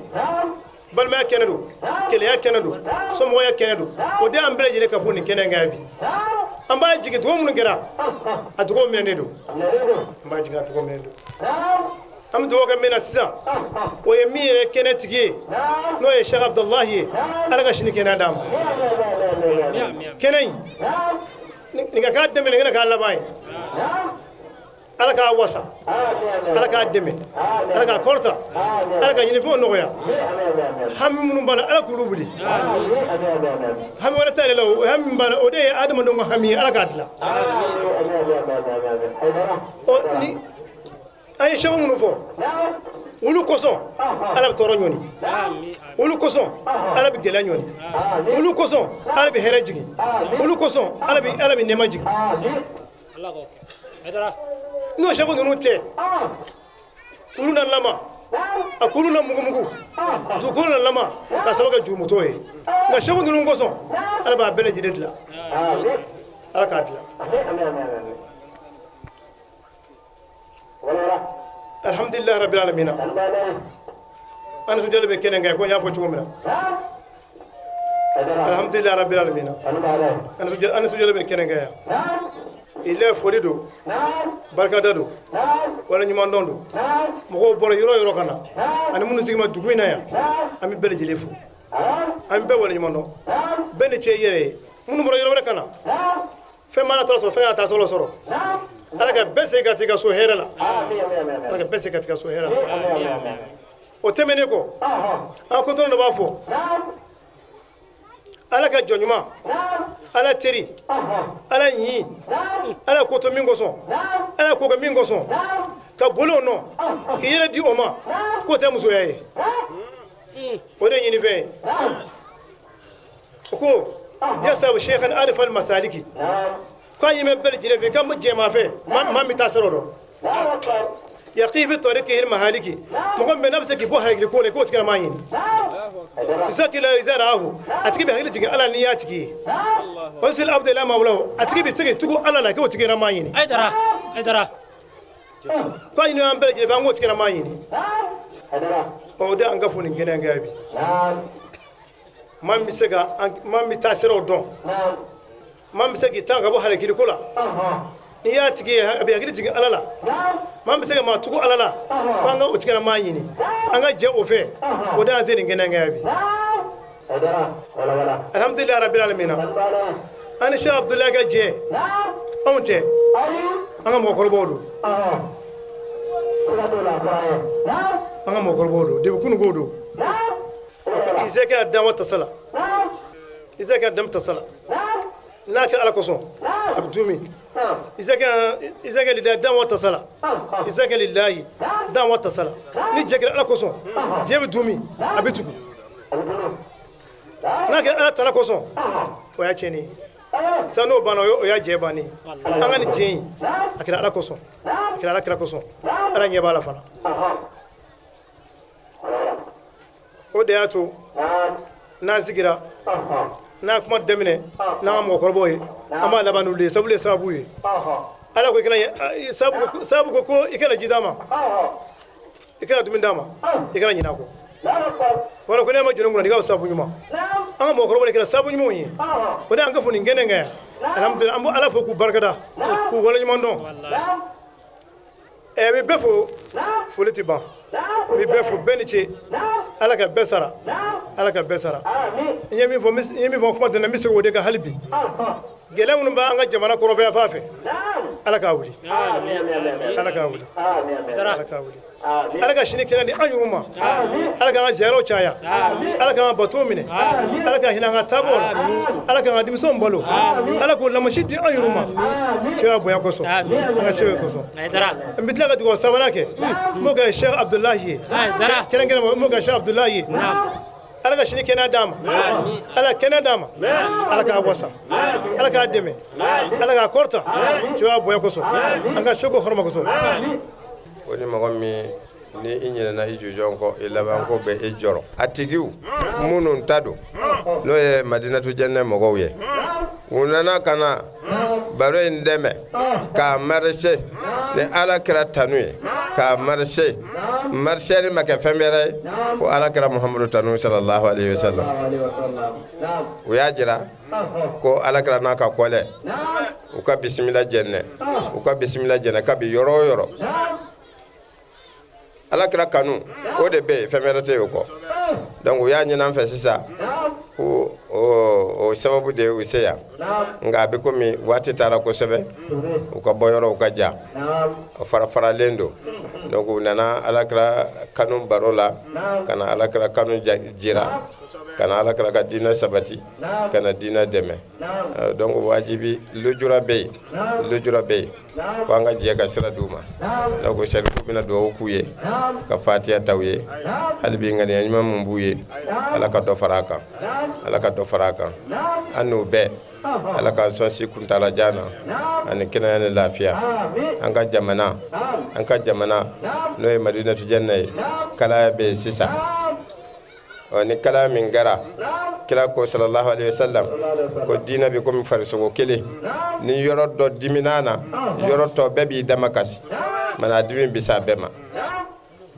balimaya kɛnɛ don, kelenya kɛnɛ don, somɔgɔya kɛnɛ don. O de y'an bɛɛ lajɛlen ka fɔ nin kɛnɛ in kan bi. An b'a jigin dugawu minnu kɛra, a dugawu minɛnen don. An b'a jigin, a dugawu minɛnen don. An bɛ dugawu kɛ min na sisan, o ye min yɛrɛ kɛnɛ tigi ye, n'o ye Cheikh Abudulayi ye. Ala ka sini kɛnɛya d'a ma. Kɛnɛ in nin ka k'a daminɛ, nin ka k'a laban ye. Ala k'a wasa, Ala k'a dɛmɛ, Ala k'a kɔrɔta, Ala ka ɲinifɛnw nɔgɔya. Hami minnu b'a la, Ala k'olu wuli. Hami wɛrɛ t'ale la, o hami min b'a la, o de ye adamadenw ka hami ye, Ala k'a dilan. Ɔ ni an ye sɛku minnu fɔ, olu kosɔn Ala bɛ tɔɔrɔ ɲɔni, olu kosɔn Ala bɛ gɛlɛya ɲɔni, olu kosɔn Ala bɛ hɛrɛ jigin, olu kosɔn Ala bɛ nɛɛma jigin. N'o sɛku ninnu tɛ, kulu na lama, a kulu na mugumugu, dugukolo na lama ka sababu kɛ jurumutɔ ye. Nka sɛku ninnu kosɔn Ala b'a bɛɛ lajɛlen dilan. Ala k'a dilan. Alhamdulilayi rabbil alamina. An nisɔndiyalen bɛ kɛnɛ kan, ko n y'a fɔ cogo min na. Alhamdulilayi rabbil alamina. An nisɔndiyalen bɛ kɛnɛ kan yan. Ile foli don, barikada don, wale ɲuman dɔn don. Mɔgɔw bɔra yɔrɔ yɔrɔ ka na, ani minnu sigi ma dugu in na yan, an bɛ bɛɛ lajɛlen fo, an bɛ bɛɛ wale ɲuman dɔn. Bɛɛ ni ce i yɛrɛ ye. Minnu bɔra yɔrɔ wɛrɛ ka na, fɛn mana taa sɔrɔ, fɛn y'a taa sɔrɔ sɔrɔ. Ala ka bɛɛ segin ka t'i ka so hɛrɛ la. Ala ka bɛɛ segin ka t'i ka so hɛrɛ la. O tɛmɛnen kɔ, an kotɔn dɔ b'a fɔ Ala ka jɔn ɲuman, Ala teri, Ala ɲi, Ala ko to min kosɔn, Ala ko kɛ min kosɔn, ka boli o nɔ k'i yɛrɛ di o ma, k'o tɛ musoya ye, o de ye ɲinifɛn ye. O ko yasabu sheikhan arifal masaliki, k'a ɲi bɛ bɛɛ lajɛlen fɛ k'an bɛ jɛma fɛ maa min t'a sɔrɔ dɔn yaqi fi tariqihi mahaliki, mɔgɔ min n'a bɛ se k'i bɔ halakili ko la, k'o tigila maa ɲini. Isakila isarahu a tigi bɛ hakili jigin Ala n'i y'a tigi ye wasil abdulahi mawlahu a tigi bɛ se k'i tugu Ala la k'o tigi maa ɲini Aidara Aidara k'a ɲini an bɛɛ lajɛlen fɛ an k'o tigi maa ɲini ɔ o de an ka fo nin kɛnɛ in kan bi maa min bɛ se ka maa min bɛ taa siraw dɔn maa min bɛ se k'i tan ka bɔ halakili ko la n'i y'a tigi ye a bɛ hakili jigin Ala la maa min bɛ se ka maa tugu Ala la ko an ka o tigi maa ɲini an ka jɛ o fɛ o de y'an se nin kɛnɛ in kan bi alhamdulilayi rabil alamina an ni Cheikh Abudulayi ka jɛ anw tɛ an ka mɔgɔkɔrɔbaw don an ka mɔgɔkɔrɔbaw don depuis kununko don iza kana damu tasala iza kana damu tasala n'a kɛra ala kosɔn a bɛ dumi iza kana lillahi damu tasala iza kana lillahi damu tasala ni jɛ kɛra ala kosɔn jɛ bɛ dumi a bɛ tugu n'a kɛra ala tana kosɔn o y'a tiɲɛni ye sisan n'o banna o y'a jɛ bannen an ka nin jɛ in a kɛra ala kosɔn a kɛra ala kira kosɔn ala ɲɛ b'a la fana o de y'a to n'an sigira n'an kuma daminɛ n'an ka mɔgɔkɔrɔbaw ye an b'a laban n'olu ye sabu ye sababu ye ala ko i kana sababu ko ko i kana ji d'a ma i kana dumuni d'a ma i kana ɲinɛ a kɔ wala ko ne ma jɔn kunna i ka sababu ɲuman an ka mɔgɔkɔrɔbaw de kɛra sababu ɲumanw ye o de y'an ka fo nin kɛnɛ kan yan alhamdulilah an bɛ ala fo k'u barikada k'u waleɲuman dɔn ɛ n bɛ bɛɛ fo foli tɛ ban n bɛ bɛɛ fo bɛɛ ni ce ala ka bɛɛ sara ala ka bɛɛ sara n ye min fɔ n ye min fɔ kuma daminɛ n bɛ segin o de kan hali bi gɛlɛya minnu b'an ka jamana kɔrɔnfɛ fan fɛ ala k'a wuli ala k'a wuli ala k'a wuli ala ka sini kɛnɛ di an yɛrɛw ma ala k'an ka ziyaraw caya ala k'an ka bato minɛ ala ka hinɛ an ka taabɔ la ala k'an ka denmisɛnw balo ala k'o lamasi di an yɛrɛw ma cɛya bonya kosɔn an ka sew kosɔn n bɛ tila ka dugawu sabanan kɛ n b'o kɛ Cheikh Abudulayi ye kɛrɛnkɛrɛn n b'o kɛ Cheikh Abudulayi ye ala ka sini kɛnɛya d'a ma ala kɛnɛya d'a ma ala k'a wasa ala k'a dɛmɛ ala k'a kɔrɔta cɛya bonya kosɔn an ka seko hɔrɔma kosɔn ko ni mɔgɔ min ni i ɲinɛna i jɔjɔn kɔ i labanko bɛ i jɔrɔ a tigiw minnu ta don n'o ye madinatu jɛnɛ mɔgɔw ye u nana ka na baro in dɛmɛ k'a marise ni ala kira tanu ye k'a marise mariseli ma kɛ fɛn wɛrɛ ye fo ala kira muhamadu tanu sallallahu alaihi wasallam u y'a jira ko ala kira n'a ka kɔlɛ u ka bisimila jɛnɛ u ka bisimila jɛnɛ kabi yɔrɔ o yɔrɔ ala kira kanu o de bɛ yen fɛn wɛrɛ tɛ yen o kɔ donc u y'a ɲini an fɛ sisan ko o sababu de ye u se yan nka a bɛ komi waati taara kosɛbɛ u ka bɔ yɔrɔw ka jan o fara faralen don donc u nana ala kira kanu baro la ka na ala kira kanu jira ka na ala kira ka diinɛ sabati ka na diinɛ dɛmɛ donc wajibi lujura bɛ yen lujura bɛ yen ko an ka jɛ ka sira d'u ma donc sarifu bɛna dugawu k'u ye ka fatiya ta u ye hali bi ŋaniya ɲuman min b'u ye ala ka dɔ fara a kan ala ka dɔ fara a kan an n'u bɛɛ ala k'an sɔn si kuntaalajan na ani kɛnɛya ni lafiya an ka jamana an ka jamana n'o ye madinatu jɛnɛ ye kalaya bɛ yen sisan ɔ ni kalaya min kɛra kira ko sallallahu alaihi wasallam ko diinɛ bɛ komi farisogo kelen ni yɔrɔ dɔ dimina na yɔrɔ tɔ bɛɛ b'i dama kasi mana dimi bɛ s'a bɛɛ ma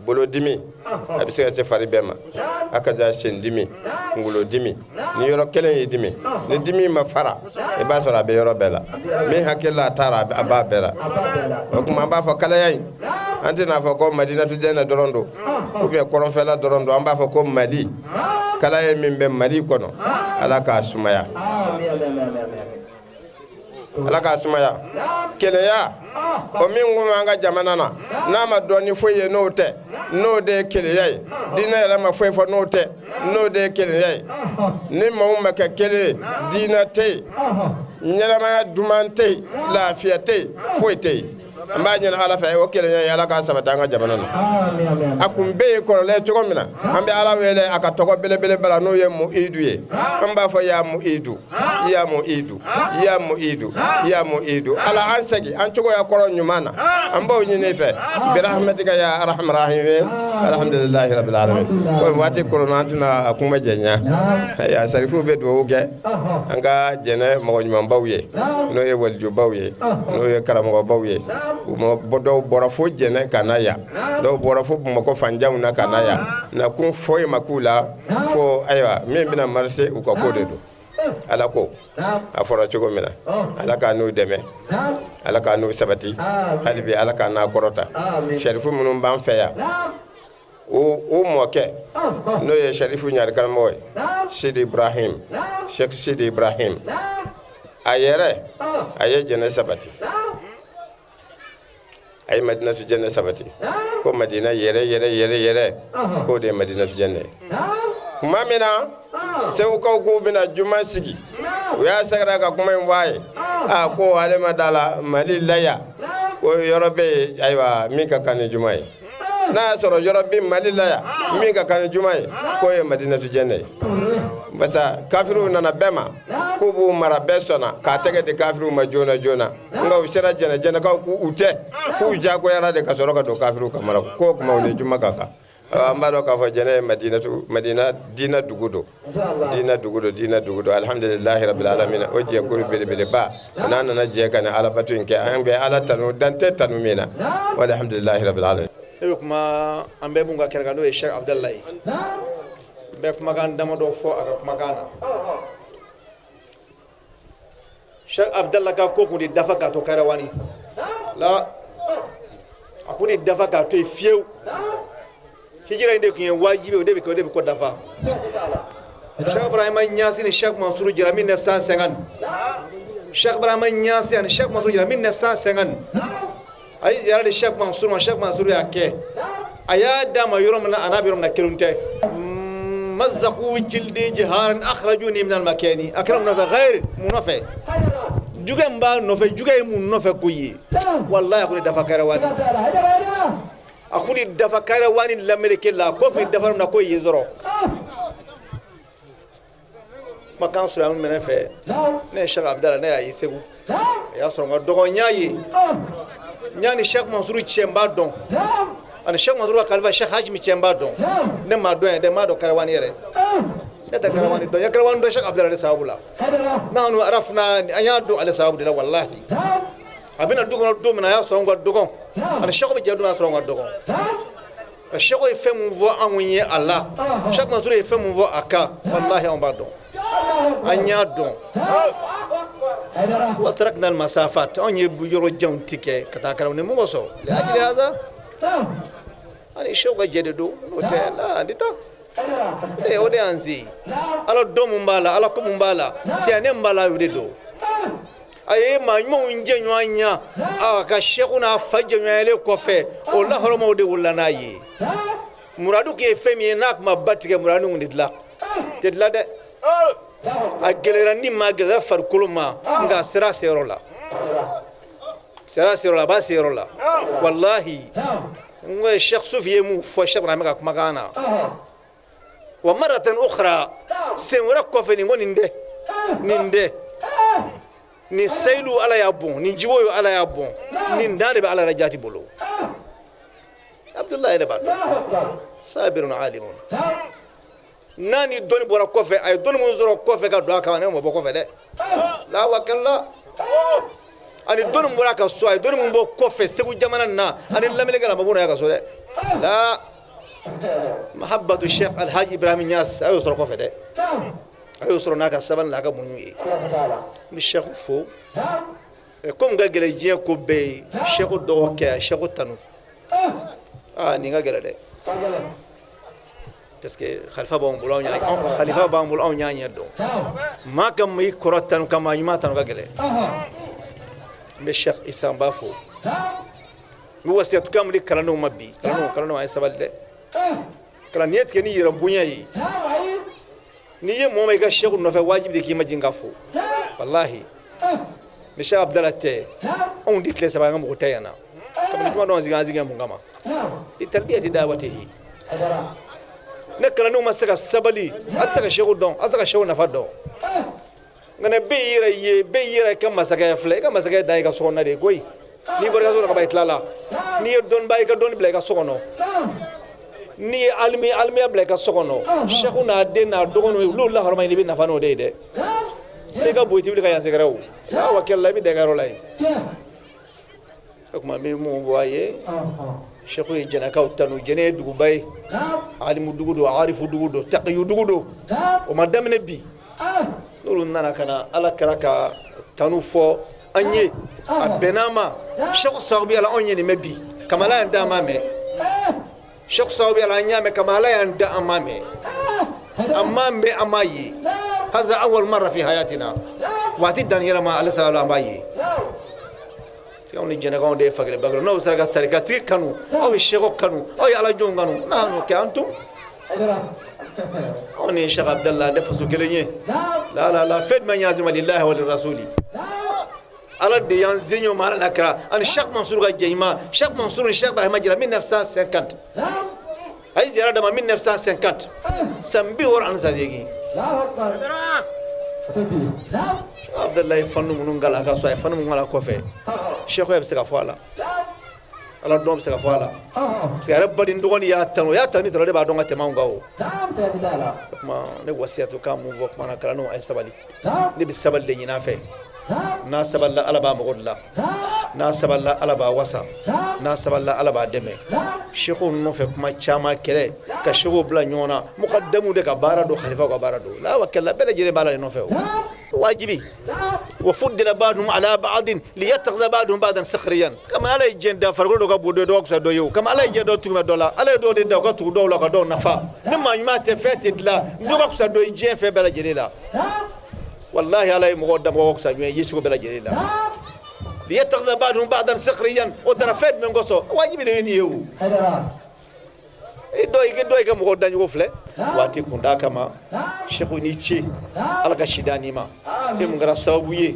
bolodimi a bɛ se ka se fari bɛɛ ma a ka ja sendimi kunkolodimi ni yɔrɔ kelen y'i dimi ni dimi ma fara i b'a sɔrɔ a bɛ yɔrɔ bɛɛ la min hakili la a taara a b'a bɛɛ la o tuma an b'a fɔ kalaya in an tɛna fɔ ko madinatu jɛnɛ dɔrɔn don ou bien kɔrɔnfɛla dɔrɔn don an b'a fɔ ko mali kalaya min bɛ mali kɔnɔ ala k'a sumaya ala k'a sumaya kelenya o min kun b'an ka jamana na n'a ma dɔn ni foyi ye n'o tɛ n'o de ye kelenya ye diinɛ yɛrɛ ma foyi fɔ n'o tɛ n'o de ye kelenya ye ni maaw ma kɛ kelen ye diinɛ tɛ yen ɲɛnamaya duman tɛ yen lafiya tɛ yen foyi tɛ yen an b'a ɲini ala fɛ o kelenya ye ala k'a sabati an ka jamana na a kun bɛ yen kɔrɔlen cogo min na an bɛ ala wele a ka tɔgɔ belebeleba la n'o ye muhidu ye an b'a fɔ ya muhidu ya muhidu ya muhidu ya muhidu ala an segin an cogoya kɔrɔ ɲuman na an b'o ɲini i fɛ birahamatika ya arhamar rahimin. Alhamdulilahi rabbil alamin. Komi waati koronna, an tɛna a kuma jɛnya. Ayiwa, sarifuw bɛ dugawu kɛ an ka Jɛnɛ mɔgɔ ɲumanbaw ye, n'o ye walijubaw ye, n'o ye karamɔgɔbaw ye. U ma bɔ, dɔw bɔra fo Jɛnɛ ka na yan, dɔw bɔra fo Bamakɔ fanjanw na ka na yan. Nakun foyi ma k'u la fo ayiwa min bɛna marcher u ka ko de don. Ala ko a fɔra cogo min na, Ala k'a n'u dɛmɛ, Ala k'a n'u sabati hali bi, Ala k'a n'a kɔrɔta. Sarifu minnu b'an fɛ yan, o mɔkɛ n'o ye sarifu ɲari karamɔgɔ ye, Sidi Ibrahim, Sheikh Sidi Ibrahim, a yɛrɛ a ye Jɛnɛ sabati, a ye Madinatu Jɛnɛ sabati, ko Madina yɛrɛ yɛrɛ yɛrɛ yɛrɛ, k'o de ye Madinatu Jɛnɛ ye. Tuma min na Segukaw k'u bɛna juma sigi, u y'a sɛgɛrɛ ka kuma in fɔ a ye, a ko ale ma da la Mali la yan ko yɔrɔ bɛ yen ayiwa min ka kan ni juma ye. N'a y'a sɔrɔ yɔrɔ bɛ Mali la yan min ka kan ni juma ye, k'o ye Madinatu Jɛnɛ ye. Barisa kafiriw nana bɛɛ ma k'u b'u mara, bɛɛ sɔnna k'a tɛgɛ di kafiriw ma joona joona, nka u sera Jɛnɛ, Jɛnɛkaw ko u tɛ, f'u jagoyara de ka sɔrɔ ka don kafiriw ka mara. K'o tuma u ni juma ka kan. An b'a dɔn k'a fɔ Jɛnɛ ye Madinatu, Madina diinɛ dugu don, diinɛ dugu don, diinɛ dugu don. Alhamdulilahi rabbil alamin. O jɛkulu belebeleba n'a nana jɛ ka ni alabato in kɛ, an bɛ Ala tanu dan tɛ tanu min na. Alhamdulilahi rabbil alamin. Ne bɛ kuma an bɛɛ mun ka kɛnɛ kan, n'o ye Cheikh Abudalayi ye. N bɛ kumakan damadɔ fɔ a ka kumakan na. Cheikh Abdallah ka ko kun tɛ dafa k'a to Kayirawani la, a kun tɛ dafa k'a to yen fiyewu. Hijira in de tun ye wajibi, o de bɛ kɛ, o de bɛ ko dafa. Cheikh Ibrahima Niasse ni Cheikh Mansour jɛra 1950. Cheikh Ibrahima Niasse ani Cheikh Mansour jɛra 1950. A ye ziyara di Cheikh Mansour ma, Cheikh Mansour y'a kɛ, a y'a d'a ma yɔrɔ min na, a n'a bɛ yɔrɔ min na kelenw tɛ. Mazaku jildi jiharan akhrajuni min al-makani. A kɛra mun nɔfɛ? Ghayr mun nɔfɛ? Juguya min b'a nɔfɛ, juguya ye mun nɔfɛ ko ye? Wallahi, a kun tɛ dafa Kayirawani, a kun tɛ dafa Kayirawani lameleke la ko kun dafa min na ko ye sɔrɔ. Kumakan sɔrɔ min minɛ fɛ, ne ye Cheikh Abdala, ne y'a ye Segu, a y'a sɔrɔ n ka dɔgɔ, n y'a ye, n y'a ni Cheikh Mansuru cɛ n b'a dɔn, ani Cheikh Mansuru ka kalifa Cheikh Hajimi cɛ n b'a dɔn. Ne m'a dɔn yɛrɛ, n m'a dɔn Kayirawani yɛrɛ, ne tɛ Kayirawani dɔn. N ye Kayirawani dɔn Cheikh Abdala de sababu la. Nahnu arafna, an y'a dɔn ale sababu de la. Walahi, a bɛna du kɔnɔ don min na, a y'a sɔrɔ n ka dɔgɔn, ani Cheikh bɛ jɛ don, a y'a sɔrɔ n ka dɔgɔn. Cheikh ye fɛn mun fɔ anw ye a la, Cheikh Mansur ye fɛn mun fɔ a kan, walahi anw b'a dɔn, an y'a dɔn. Wa tarakna al-masafat, anw ye yɔrɔ janw tigɛ ka taa kalan ni mun kosɔn? Li ajli haza, ani Cheikh ka jɛ de don, n'o tɛ la an tɛ taa. O de y'an se. Ala dɔn mun b'a la, Ala ko mun b'a la, tiɲɛ mun b'a la, o de don. A ye maa ɲumanw jɛɲɔgɔn ɲa, a ka seku n'a fa jɛɲɔgɔnyalen kɔfɛ, o lahɔrɔmaw de wolola n'a ye. Muradu k'e ye fɛn min ye, n'a tun ma ba tigɛ, muradu kun tɛ dilan, tɛ dilan dɛ. A gɛlɛyara ni ma, a gɛlɛyara farikolo ma, nka a sera a seyɔrɔ la, sera a seyɔrɔ la, a b'a seyɔrɔ la. Walahi, n ko Cheikh Sufi ye mun fɔ Cheikh Ibrahima ka kumakan na? Wa maratan ukhra, sen wɛrɛ kɔfɛ, nin ko nin dɛ, nin dɛ, nin seyilu Ala y'a bɔn, nin jiwoyo Ala y'a bɔn, nin dan de bɛ Ala yɛrɛ jati bolo. Abudulayi yɛrɛ b'a dɔn, sabirun alimun. N'a ni dɔnni bɔra kɔfɛ, a ye dɔnni mun sɔrɔ kɔfɛ ka don a kan, ne ma bɔ kɔfɛ dɛ, la wakala. Ani dɔnni mun bɔra a ka so, a ye dɔnni mun bɔ kɔfɛ Segu jamana na ani lamɛnnikɛla, a ma bɔ n'a ye a ka so dɛ. La mahabbatu Cheikh Alhaji Ibrahim Niass, a y'o sɔrɔ kɔfɛ dɛ, a y'o sɔrɔ n'a ka sabali n'a ka muɲu ye. N bɛ Cheikh fo. Ko min ka gɛlɛn diɲɛ ko bɛɛ ye, Cheikh dɔgɔkɛ, Cheikh tanu, aa nin ka gɛlɛn dɛ, parce que khalifa b'anw bolo, anw khalifa b'an bolo, anw y'a ɲɛ dɔn. Maa ka i kɔrɔ tanu ka maa ɲuman tanu ka gɛlɛn. N bɛ Cheikh Isa, n b'a fo. N bɛ wasiyatukan min di kalandenw ma bi, kalandenw, kalandenw, a ye sabali dɛ. Kalan n'i ye tigɛ ni yɛrɛ bonya ye, n'i ye mɔgɔ ma i ka seku nɔfɛ, wajibi de k'i ma jigin ka fo. Walahi, ni Cheikh Abdala tɛ, anw di tile saba an ka mɔgɔ tɛ yan na. Kabini juma dɔn sigi, an sigi mun kama? I tarbiyati dawatihi. Ne kalandenw ma se ka sabali, a tɛ se ka seku dɔn, a tɛ se ka seku nafa dɔn. Nka ne bɛɛ y'i yɛrɛ ye, bɛɛ y'i yɛrɛ ka masakɛ filɛ. I ka masakɛ dan i ka so kɔnɔ de koyi. N'i bɔra i ka so kɔnɔ ka ban, i tilala. N'i ye dɔnniba, i ka dɔnni bila i ka so kɔnɔ. N'i ye alimi alimiya bila i ka so kɔnɔ, sɛku n'a den n'a dɔgɔninw, olu lahɔrɔma ɲini, i bɛ nafa n'o de ye dɛ. E ka bon, i tɛ wuli ka yan sɛgɛrɛ o n'a wa kɛlɛ la, i bɛ dan i ka yɔrɔ la yen. O tuma n bɛ mun fɔ a ye? Sɛku ye jɛnɛkaw tanu. Jɛnɛ ye duguba ye, alimu dugu don, arifu dugu don, takiyu dugu don. O ma daminɛ bi. N'olu nana ka na Ala kira ka tanu fɔ an ye, a bɛnna ma sɛku sababuya la. Anw ye nin mɛn bi kama Ala y'an da, an m'a mɛn. Sɛku sababuya la an y'a mɛn kama Ala y'an da, an m'a mɛn, an m'a mɛn, an m'a ye. Haza awwal marra fi hayatina. Waati danni yɛrɛ ma, ale sababu la an b'a ye. Anw ni jɛnɛkaw de ye fakelen bakelen. N'aw sera ka tarikatigi kanu, aw ye sɛku kanu, aw ye ala jɔnw kanu, nahnu kɛ antum. Anw ni Sɛki Abudala ne faso kelen ye. La la la, fɛn jumɛn y'an sema? Lillahi wa rasuli. Ala de y'an se ɲɔgɔn ma, Ala n'a kira ani Sɛki Mansuru ka jɛ ɲuman. Sɛki Mansuru ni Sɛki Ibrahima jɛra 1950. A ye ziyara d'a ma 1950, san 68. Abudulayi fanu minnu kala a ka so, a ye fanu minnu kala kɔfɛ, sɛkuya bɛ se ka fɔ a la, Ala dɔn bɛ se ka fɔ a la, parce que a yɛrɛ baden dɔgɔnin y'a tanu, o y'a tanu ni de b'a dɔn ka tɛmɛ anw kan. O tuma ne wasiyatu kan mun fɔ kuma na, kalandenw, a ye sabali. Ne bɛ sabali de ɲini a fɛ. N'a sabalila, Ala b'a mago dilan. N'a sabalila, Ala b'a wasa. N'a sabalila, Ala b'a dɛmɛ. Sɛkuw nɔfɛ kuma caman, kɛlɛ ka sɛkuw bila ɲɔgɔn na, mukadamu de ka baara don, xalifaw ka baara don. La wa kɛlɛ bɛɛ lajɛlen b'a la de nɔfɛ. O wajibi wa fuddila ba'dum ala ba'din liyattakhidha ba'dum ba'dan sukhriyan. Kama Ala ye diɲɛ da, farikolo dɔ ka bon dɔ, dɔ ka fisa dɔ ye. O kama Ala ye diɲɛ dɔ tugu dɔ la, Ala ye dɔw de da u ka tugu dɔw la ka dɔw nafa. Ni maa ɲuman tɛ, fɛn tɛ dilan. Dɔ ka fisa dɔ ye diɲɛ fɛn bɛɛ lajɛlen la. Walahi, Ala ye mɔgɔw da, mɔgɔ ka fisa ɲɔgɔn ye cogo bɛɛ lajɛlen la. Liyattakhidha ba'dum ba'dan sukhriyan. O dara fɛn jumɛn kosɔn? Wajibi de ye nin ye. O i dɔ i dɔ i ka mɔgɔw dacogo filɛ waati kunda kama. Sɛku, ni ce, Ala ka sida n'i ma. E mun kɛra sababu ye,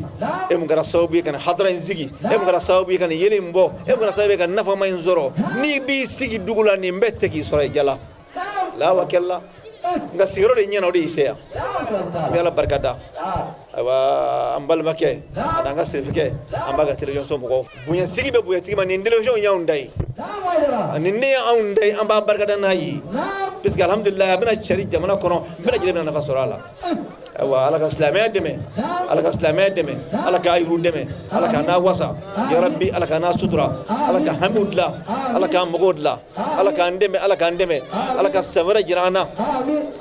e mun kɛra sababu ye ka nin hadara in sigi, e mun kɛra sababu ye ka nin yelen in bɔ, e mun kɛra sababu ye ka nafama in sɔrɔ. N'i b'i sigi dugu la, nin bɛɛ tɛ se k'i sɔrɔ i jala la wa kɛla. Nka sigiyɔrɔ de ɲɛna, o de y'i se yan. An bɛ Ala barika da. Ayiwa, an balimakɛ ani an ka sirifikɛ, an b'a ka télévision so mɔgɔw. Bonya sigi bɛ bonyatigi ma. Nin télévision y'anw da ye, ani ne y'anw da ye, an b'a barika da n'a ye, parce que alhamdulilayi, a bɛna cari jamana kɔnɔ, bɛɛ lajɛlen bɛna nafa sɔrɔ a la. Ayiwa, Ala ka silamɛya dɛmɛ, Ala ka silamɛya dɛmɛ, Ala k'a yuru dɛmɛ, Ala ka n'a wasa ya rabbi, Ala ka n'a sutura, Ala ka hamiw dilan, Ala k'an magow dilan, Ala k'an dɛmɛ, Ala k'an dɛmɛ, Ala ka san wɛrɛ jira an na,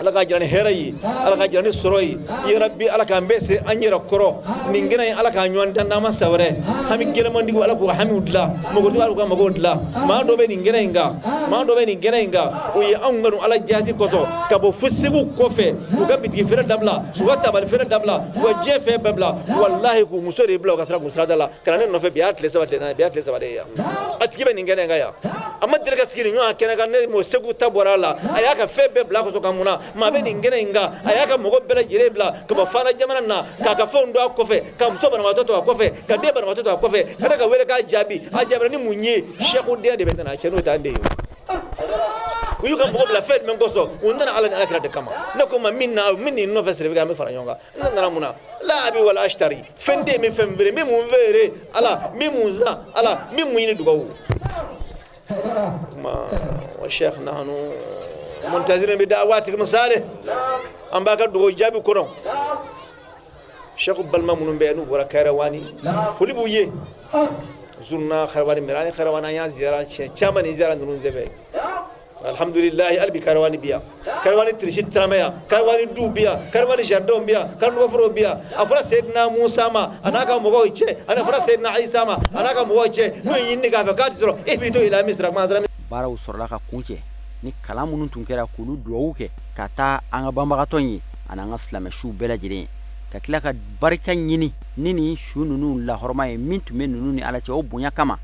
Ala k'a jira ni hɛrɛ ye, Ala k'a jira ni sɔrɔ ye ya rabbi, Ala k'an bɛɛ se an yɛrɛ kɔrɔ nin kɛnɛ in. Ala k'an ɲɔgɔn dan n'an ma san wɛrɛ. Hami gɛlɛnmantigiw, Ala k'u ka hamiw dilan. Magotigiw, Ala k'u ka magow dilan. Maa dɔ bɛ nin kɛnɛ in kan, maa dɔ bɛ nin kɛnɛ in kan, o ye anw kanu Ala jaati kosɔn, ka bɔ fo Segu kɔfɛ, u ka bitigi feere dabila, u ka tabali feere dabila, u ka diɲɛ fɛn bɛɛ bila, walahi, k'u muso de bila u ka sira k'u sirada la ka na ne nɔfɛ. Bi y'a tile 3, tile 4, bi y'a tile 3 de ye yan. A tigi bɛ nin kɛnɛ in kan yan. A ma deli ka sigi nin ɲɔgɔn kɛnɛ kan. Ne m'o Segu ta bɔra a la, a y'a ka fɛn bɛɛ bila kosɔn ka mun na. Maa bɛ nin kɛnɛ in kan, a y'a ka mɔgɔ bɛɛ lajɛlen bila ka bɔ fana jamana na, k'a ka fɛnw don a kɔfɛ, ka muso banabaatɔ to a kɔfɛ, ka den banabaatɔ to a kɔfɛ, ka ne ka wele k'a jaabi. A jaabira ni mun ye? Sɛku den de bɛ nana cɛ, n'o t'an den ye. U y'u ka mɔgɔ bila fɛn jumɛn kosɔn? U nana Ala ni Ala kira de kama. Ne ko ma min na, min nin nɔfɛ sirifɛ, an bɛ fara ɲɔgɔn kan. Ne nana mun na? La abi wala ashtari. Fɛn tɛ yen, min fɛn feere, min mun feere Ala, min mun san Ala, min mun ɲini dugawu kuma. Wa sheikh, nahnu muntazirin bi da'awatikum salih. An b'a ka dugawu jaabi kɔnɔ. Sheikh balima minnu bɛ yan, n'u bɔra Kayirawaani, foli b'u ye. Zuruna Kayirawaani mirani Kayirawaani, an y'a ziyara siɲɛ caman nin ziyara ninnu senfɛ. Alhamdulilayi, hali bi Kayirawaani bi yan, Kayirawaani tirisi taramɛ yan, Kayirawaani duw bi yan, Kayirawaani jardinw bi yan, Kayirawaani forow bi yan. A fɔra Seyidina Musa ma a n'a ka mɔgɔw cɛ, ani a fɔra Seyidina Isa ma a n'a ka mɔgɔw cɛ, n'u ye ɲinini k'a fɛ k'a tɛ sɔrɔ, e b'i to ila Misira kuma. Baaraw sɔrɔla ka kuncɛ ni kalan minnu tun kɛra, k'olu duwawu kɛ ka taa an ka banbagatɔ in ye ani an ka silamɛ suw bɛɛ lajɛlen ye, ka tila ka barika ɲini ni nin su ninnu lahɔrɔma ye min tun bɛ ninnu ni Ala cɛ. O bonya kama,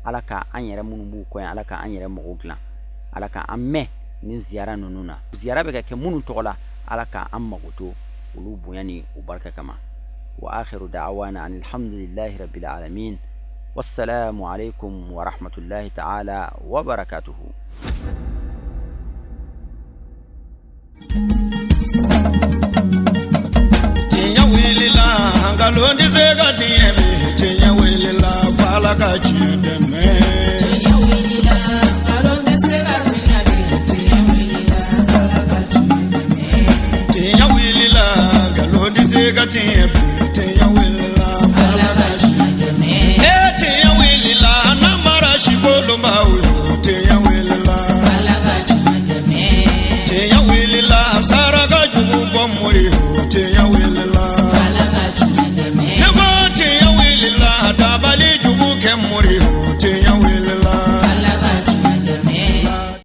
Ala ka an yɛrɛ minnu b'u kɔ yan, Ala ka an yɛrɛ mago dilan, Ala ka an mɛn nin ziyara ninnu na. Ziyara bɛ ka kɛ minnu tɔgɔ la, Ala ka an mago to olu bonya ni u barika kama. Wa akhiru da'wana anil hamdulillahi rabbil alamin. Wassalamu alaikum wa rahmatullahi ta'ala wa barakatuhu. Tiɲɛ wulila, nkalon tɛ se ka tiɲɛ bi. Tiɲɛ wulila, f'Ala ka tiɲɛ dɛmɛ. Tiɲɛ wulila, nkalon tɛ se ka tiɲɛ bi. Tiɲɛ nkalonbaw ye, tiɲɛ wulila. Ala ka tiɲɛ dɛmɛ. Tiɲɛ wulila, saraka jugu bɔ mori, tiɲɛ.